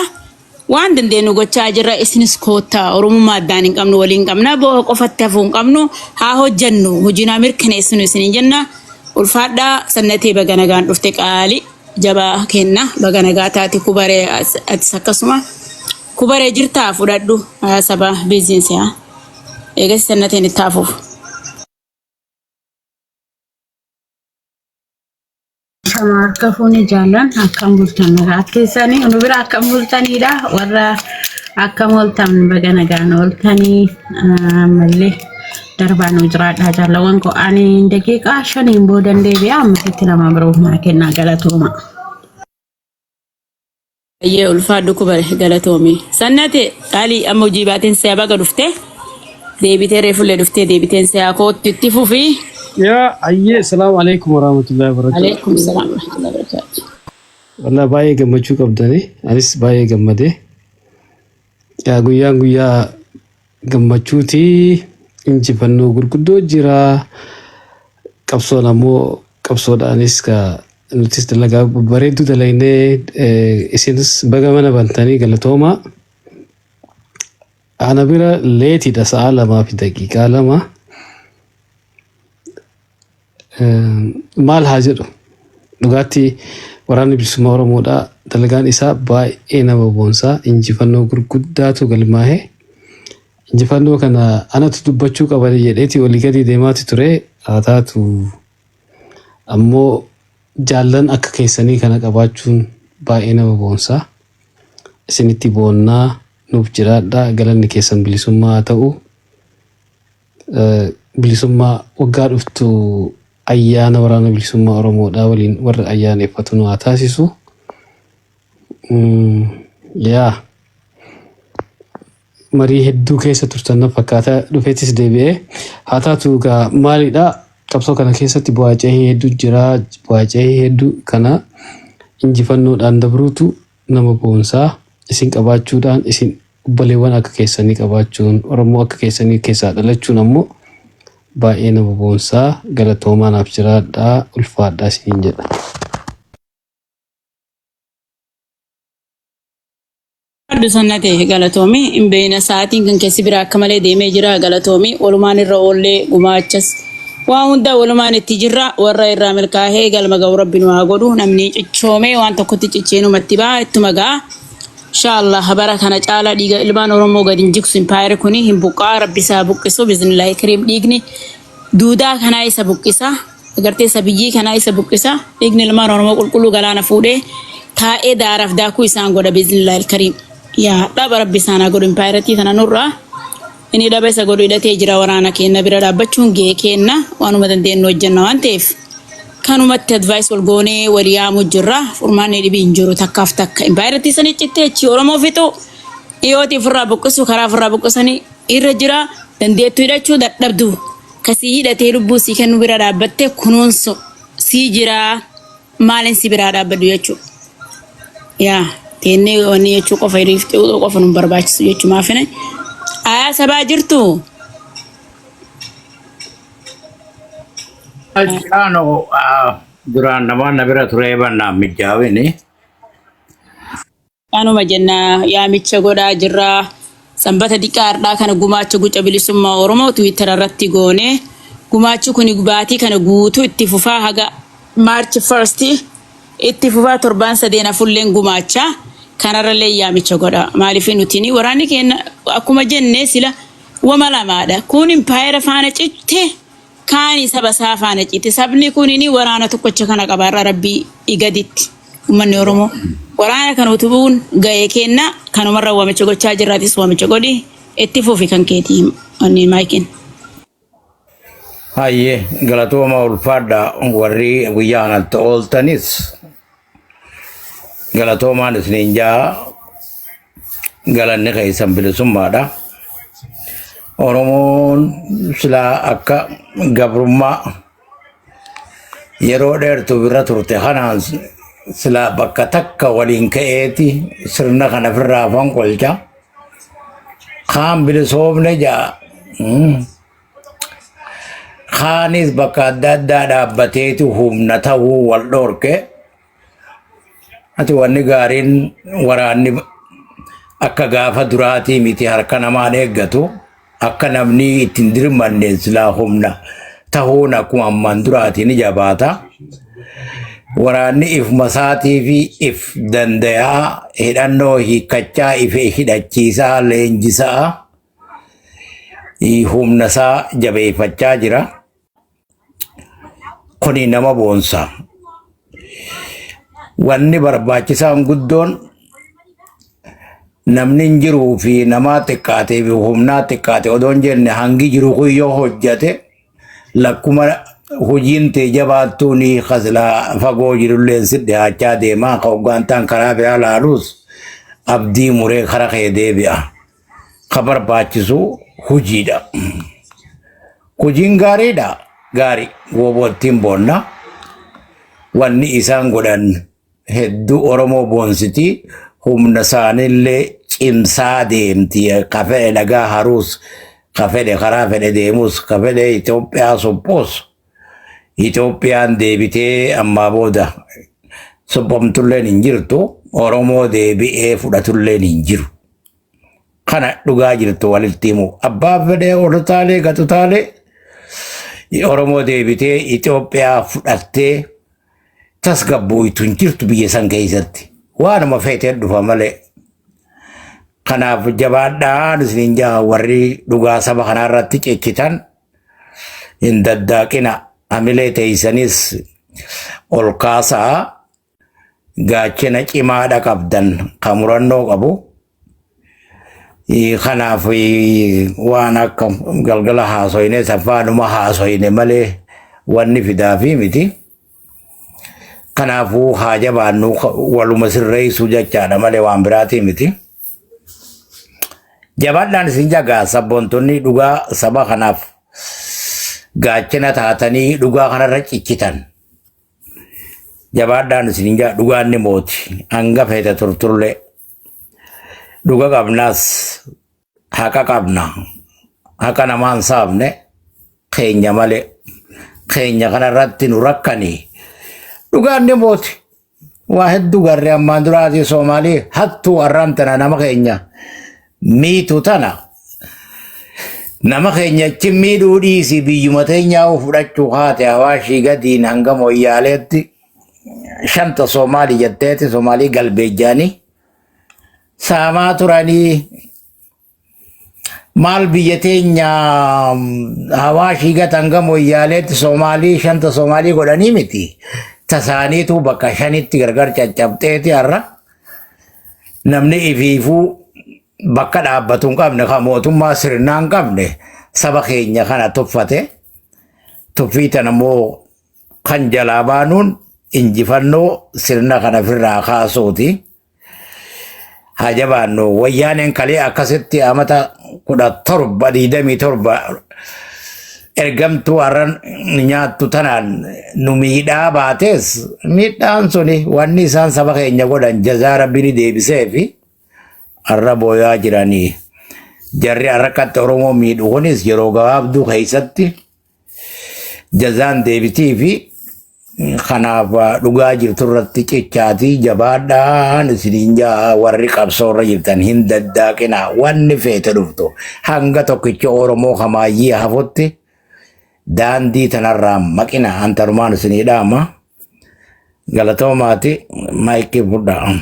Waan dandeenyu gochaa jirra, isinis koottaa. Oromummaa addaan hin qabnu, waliin qabna, bo'oo qofatti hafuu hin qabnu, haa hojjennu, hojii naa mirkaneessinu isinin jenna. Ulfaadhaa. Sannatee, baga nagaan dhufte, qaali jabaa kenna, baga nagaa taate. Kubaree, atis akkasuma. Kubaree jirtaa? Fudhadhu saba biizinsi haa eegas sannateen itti hafuuf. Sama harka fuuni jaallan, akkam bultan? Nagaa keessanii? Nu bira akkam bultanidha? Warra akkam ooltan? Baga nagaan ooltanii, ammallee darbaa nu jiraadha jaallawwan koo. Ani daqiiqaa 5n boodan deebi'a, ammasitti nama biroof naa kennaa, galatooma. Baay'ee ulfaadhu kubare, galatoomi. Sannate qaalii, amma hojii baateen si'a baga dhufte, deebitee reefullee dhuftee deebiteen si'a kootti itti fufi. Yaa ayyee, salaamu alaikum warahmatullahi wabarakatuh. Alaikum salaam warahmatullahi wabarakatuh. Wallah baay'ee gammachuu qabdani. Anis baay'ee gammadee. Yaa guyyaan guyyaa gammachuuti, injifannoo gurguddoo jira. Qabsoon ammoo qabsoodhaanis ka nutis dalagaa bareedduu dalagnee, isinis baga mana bantanii, galatoomaa. Ana bira leetiidha, sa'a 2:02. Maal haa jedhu, dhugaatti waraanni bilisummaa Oromoodha, dalagaan isaa baay'ee nama boonsaa, injifannoo gurguddaatu galmaa'e. Injifannoo kana anatu dubbachuu qaba jedheeti olii gadi deemaati ture. Haa taatu ammoo jaallan akka keessanii kana qabaachuun baay'ee nama boonsaa. Isinitti boonnaa, nuuf jiraadhaa, galanni keessan bilisummaa haa ta'u. Bilisummaa waggaa dhuftu ayyaana waraana bilisummaa Oromoodhaa waliin warra ayyaaneffatu nu haa taasisu. Yaa marii hedduu keessa turtan na fakkaata, dhufeetis deebi'ee. Haa taatu egaa, maalidha, qabsoo kana keessatti bu'aa cehii hedduu jira. Bu'aa cehii hedduu kana injifannoodhaan dabruutu nama boonsaa. Isin qabaachuudhaan isin Obboleewwan akka keessanii qabaachuun, Oromoo akka keessanii keessaa dhalachuun ammoo baay'ee nama boonsaa. Galatoomaa, naaf jiraadhaa, ulfaadhaa isiniin jedha. Addu sannate, galatoomi. Hin beeyna, sa'aatiin kan keessi bira akka malee deemee jira. Galatoomi. Walumaan irra oollee gumaachas waa hunda walumaan itti jirra. Warra irraa milkaa'ee galma ga'u Rabbi nu haa godhu. Namni cichoomee waan tokkotti cicheenumatti ba'a, ittuma ga'a. Inshaallah bara kana caala dhiiga ilmaan Oromoo gadi hin jigsu. Impaayeri kuni hin buqqaa, Rabbi isaa buqqisu bismillahi kiriim. Dhiigni duudaa kanaa isa buqqisa, agartee, isa biyyii kanaa isa buqqisa. Dhiigni ilmaan Oromoo qulqulluu galaana fuudhee taa'ee daaraaf daakuu isaan godha bismillahi kiriim. Yaa dhaba Rabbi isaan haa godhu. Impaayerattii tana nurraa inni dhaba isa godhu hidhatee jira. Waraana keenya bira dhaabbachuun gahee keenya, waanuma dandeenyu hojjenna waan ta'eef kanumatti advice wal goonee wal yaamuu jirra. Furmaanni dhibii hin jiru takkaaf takka. Impaayerattii sanii cittee achi Oromoo fixu dhiyootii ofirraa buqqisu, karaa ofirraa buqqisanii irra jira. Dandeettuu hidhachuu dadhabdu, kasii hidhatee lubbuu sii kennu bira dhaabbattee kunuunsu sii jira, maalin si biraa dhaabbadhu jechuudha. Yaa teennee wanni jechuu qofa, hiriif qofa nu barbaachisu jechuu maafine. Ayaa sabaa jirtu. Ano duraan namaan na bira ture bannaan mijaawini. Kanuma jenna, yaamicha godhaa jirra. Sanbata diqqaa har'aa kana gumaacha guca bilisummaa Oromoo Twitter irratti goone. Gumaachi kun baatii kana guutuu itti fufaa, haga March 1st itti fufaa, torbaan sadeen afulleen gumaacha. Kanarrallee yaamicha godha. Maaliif nuti waraanni keenya akkuma jenne sila wama lamaadha. Kun impaayera faana citte, kaani saba isaa faana citte. Sabni kun waraana tokkocha kana qaba irra Rabbii gaditti. Uummanni Oromoo waraana kana utubuun ga'ee kenna. Kanumarra waamicha gochaa jirraatis, waamicha godhi, itti fufi kan keetii onni maayikiin. Hayyee, galatooma, ulfaadha. Warri guyyaa kanatti ooltanis galatoomaan isiniin jaa, galanni keessan bilisummaadha. Oromoon silaa akka gabrummaa yeroo dheertuu bira turte kanaan silaa bakka takka waliin ka'eeti sirna kana ofirraa fonqolcha. Kaan bilisoomne jaa. Kaanis bakka adda addaa dhaabbateeti humna ta'uu wal dhoorke. Ati wanni gaariin waraanni akka gaafa duraatii miti, harka namaan eeggatu. Akka namni ittiin dirmanne silaa humna ta'uun akkuma ammaan duraatii ni jabaata. Waraanni ifuma isaatii fi if dandayaa, hidhannoo hiikkachaa, if hidhachiisaa, leenjisaa, humna isaa jabeeffachaa jira. Kuni nama boonsa. Wanni barbaachisaan guddoon namni hin jiruu fi namaa xiqqaatee fi humnaa xiqqaate odoo hin jenne, hangi jiru kun yoo hojjate, lakkuma hojiin tee jabaattuun kasilaa fagoo jirullee si dhiyaachaa deemaa, ka hoggaantaan karaa biraa laaluus abdii muree kara kee deebi'a. Ka barbaachisu hojiidha. Hojiin gaariidha. Gaarii woboottiin boonna. Wanni isaan godhan hedduu Oromoo boonsiti. Humna isaaniillee cimsaa deemti. Ka fedhe dhagaa haruus, ka fedhe karaa fedhe deemus, ka fedhe Itoophiyaa suphuus. Itoophiyaan deebitee ammaa booda suphamtulleen hin jirtu. Oromoo deebi'ee fudhatulleen hin jiru. Kana dhugaa jirtu walitti himu. Abbaan fedhee ol taalee gatu taalee, Oromoo deebitee Itoophiyaa fudhattee tasgabboitu hin jirtu biyya san keessatti. Waanuma feeteen dhufa malee. Kanaaf jabaadhaan isiniin jaa, warri dhugaa saba kanaa irratti cichitan hin daddaaqina. Hamilee teeysanis ol kaasaa, gaachana cimaadha qabdan kan murannoo qabu. Kanaaf waan akka galgala haasoyne safaanuma haasoyne malee wanni fidaafii miti. Kanaafuu haa jabaannu, waluma sirreessuu jechaadha malee waan biraatii miti. Jabaadhaan isin jagaa, sabboontonni dhugaa saba kanaaf gaachana taatanii dhugaa kanarra ciccitan. Jabaadhaan isin jaa, dhugaan ni mooti. Hanga feete turturlee. Dhuga qabnaas, haqa qabna. Haqa namaan saamne, keenya malee. Keenya kanarratti nu rakkanii. Dhugaan ni mooti. Waa hedduu garree ammaan duraatii Soomaalii hattuu har'aan tana nama keenya miitu tana, nama keenya achi miidhuu dhiisi, biyyuma teenyaa fudhachuu haate. Hawaashii gadiin hanga Mooyyaaleetti shanta Soomaalii jetteeti Soomaalii galbeejjaanii saamaa turanii. Maal, biyya teenya Hawaashii gad hanga Mooyyaaleetti Soomaalii shanta Soomaalii godhanii miti. Tasaaniitu bakka shanitti gargar caccabxeeti har'a namni ifiifuu bakka dhaabbatu hin qabne, kan mootummaa sirnaa hin qabne, saba keenya kana tuffate. Tuffii tana immoo kan jalaa baanuun injifannoo sirna kana ofirraa kaasuuti. Haa jabaannu. Wayyaaneen kalee akkasitti amata 17, 27 ergamtuu har'a nyaattu tanaan nu miidhaa baatees, miidhaan suni, wanni isaan saba keenya godhan, jazaa Rabbi ni deebisee fi har'a booyaa jiranii. Jarri harkatti Oromoo miidhu kunis yeroo gabaabduu keessatti jazaan deebitii fi kanaaf dhugaa jirtu irratti cichaatii jabaadhaan isiniin jaa. Warri qabsoo irra jirtan hin daddaaqinaa. Wanni feete dhuftu, hanga tokkicha Oromoo hamaayyii hafutti daandii tanarraa maqina. Antanumaan isinii dhaama. Galatoomaati, maayikii fudhaa.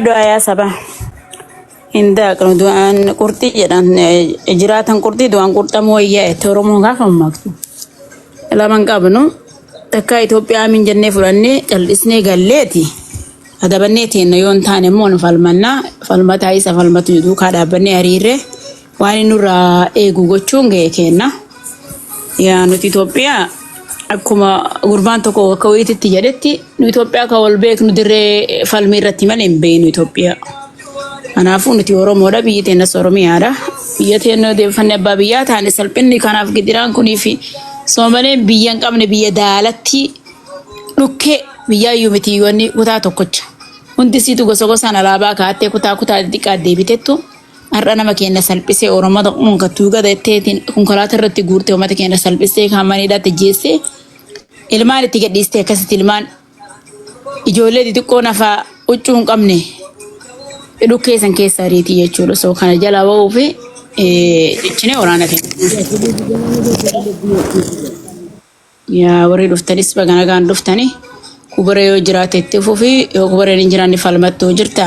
Du'aa yaa saba. Hin daaqnu, du'aan qurxii jedhan, jiraatan qurxii du'aan qurxamuu wayyaa itti Oromoon gaafa mammaaktu. Lama hin qabnu, takka Itoophiyaa min jennee fudhannee callisnee galleeti. Adabannee teenna, yoo hin taane immoo nu falmannaa, falmataa isa falmatu duukaa dhaabbannee hariirree waan inni nurraa eegu gochuun ga'ee kenna. Yaa nuti Itoophiyaa, akkuma gurbaan tokko akka wayiititti jedhetti, nu Itoophiyaa kan wal beeknu dirree falmii irratti malee hin beeknu Itoophiyaa. Kanaafuu nuti Oromoodha, biyyi teenyas Oromiyaadha. Biyya teenya deebifannee abbaa biyyaa taane, salphinni kanaaf gidiraan kunii fi Soomaleen biyya hin qabne, biyya daalatti dhukkee biyyaayyuu miti, wanni kutaa tokkocha. Hundi isiitu gosa gosaan alaabaa kaa'attee kutaa kutaa xixiqqaa deebitettu har'a nama keenya salphisee, Oromoota kunkattuu gadatteetiin konkolaataa irratti guurtee, uummata keenya salphisee, kaan maniidhaatti jeessee, ilmaan itti gadhiistee, akkasitti ilmaan ijoollee xixiqqoo nafaa huccuu hin qabne dhukkee san keessa ariitii jechuudha. So kana jalaa ba'uu fi ciccinee waraana keenya. Yaa warri dhuftanis baga nagaan dhuftani. Kubaree yoo jiraate itti fufi, yoo kubareen hin jiraanne falmattuu jirta.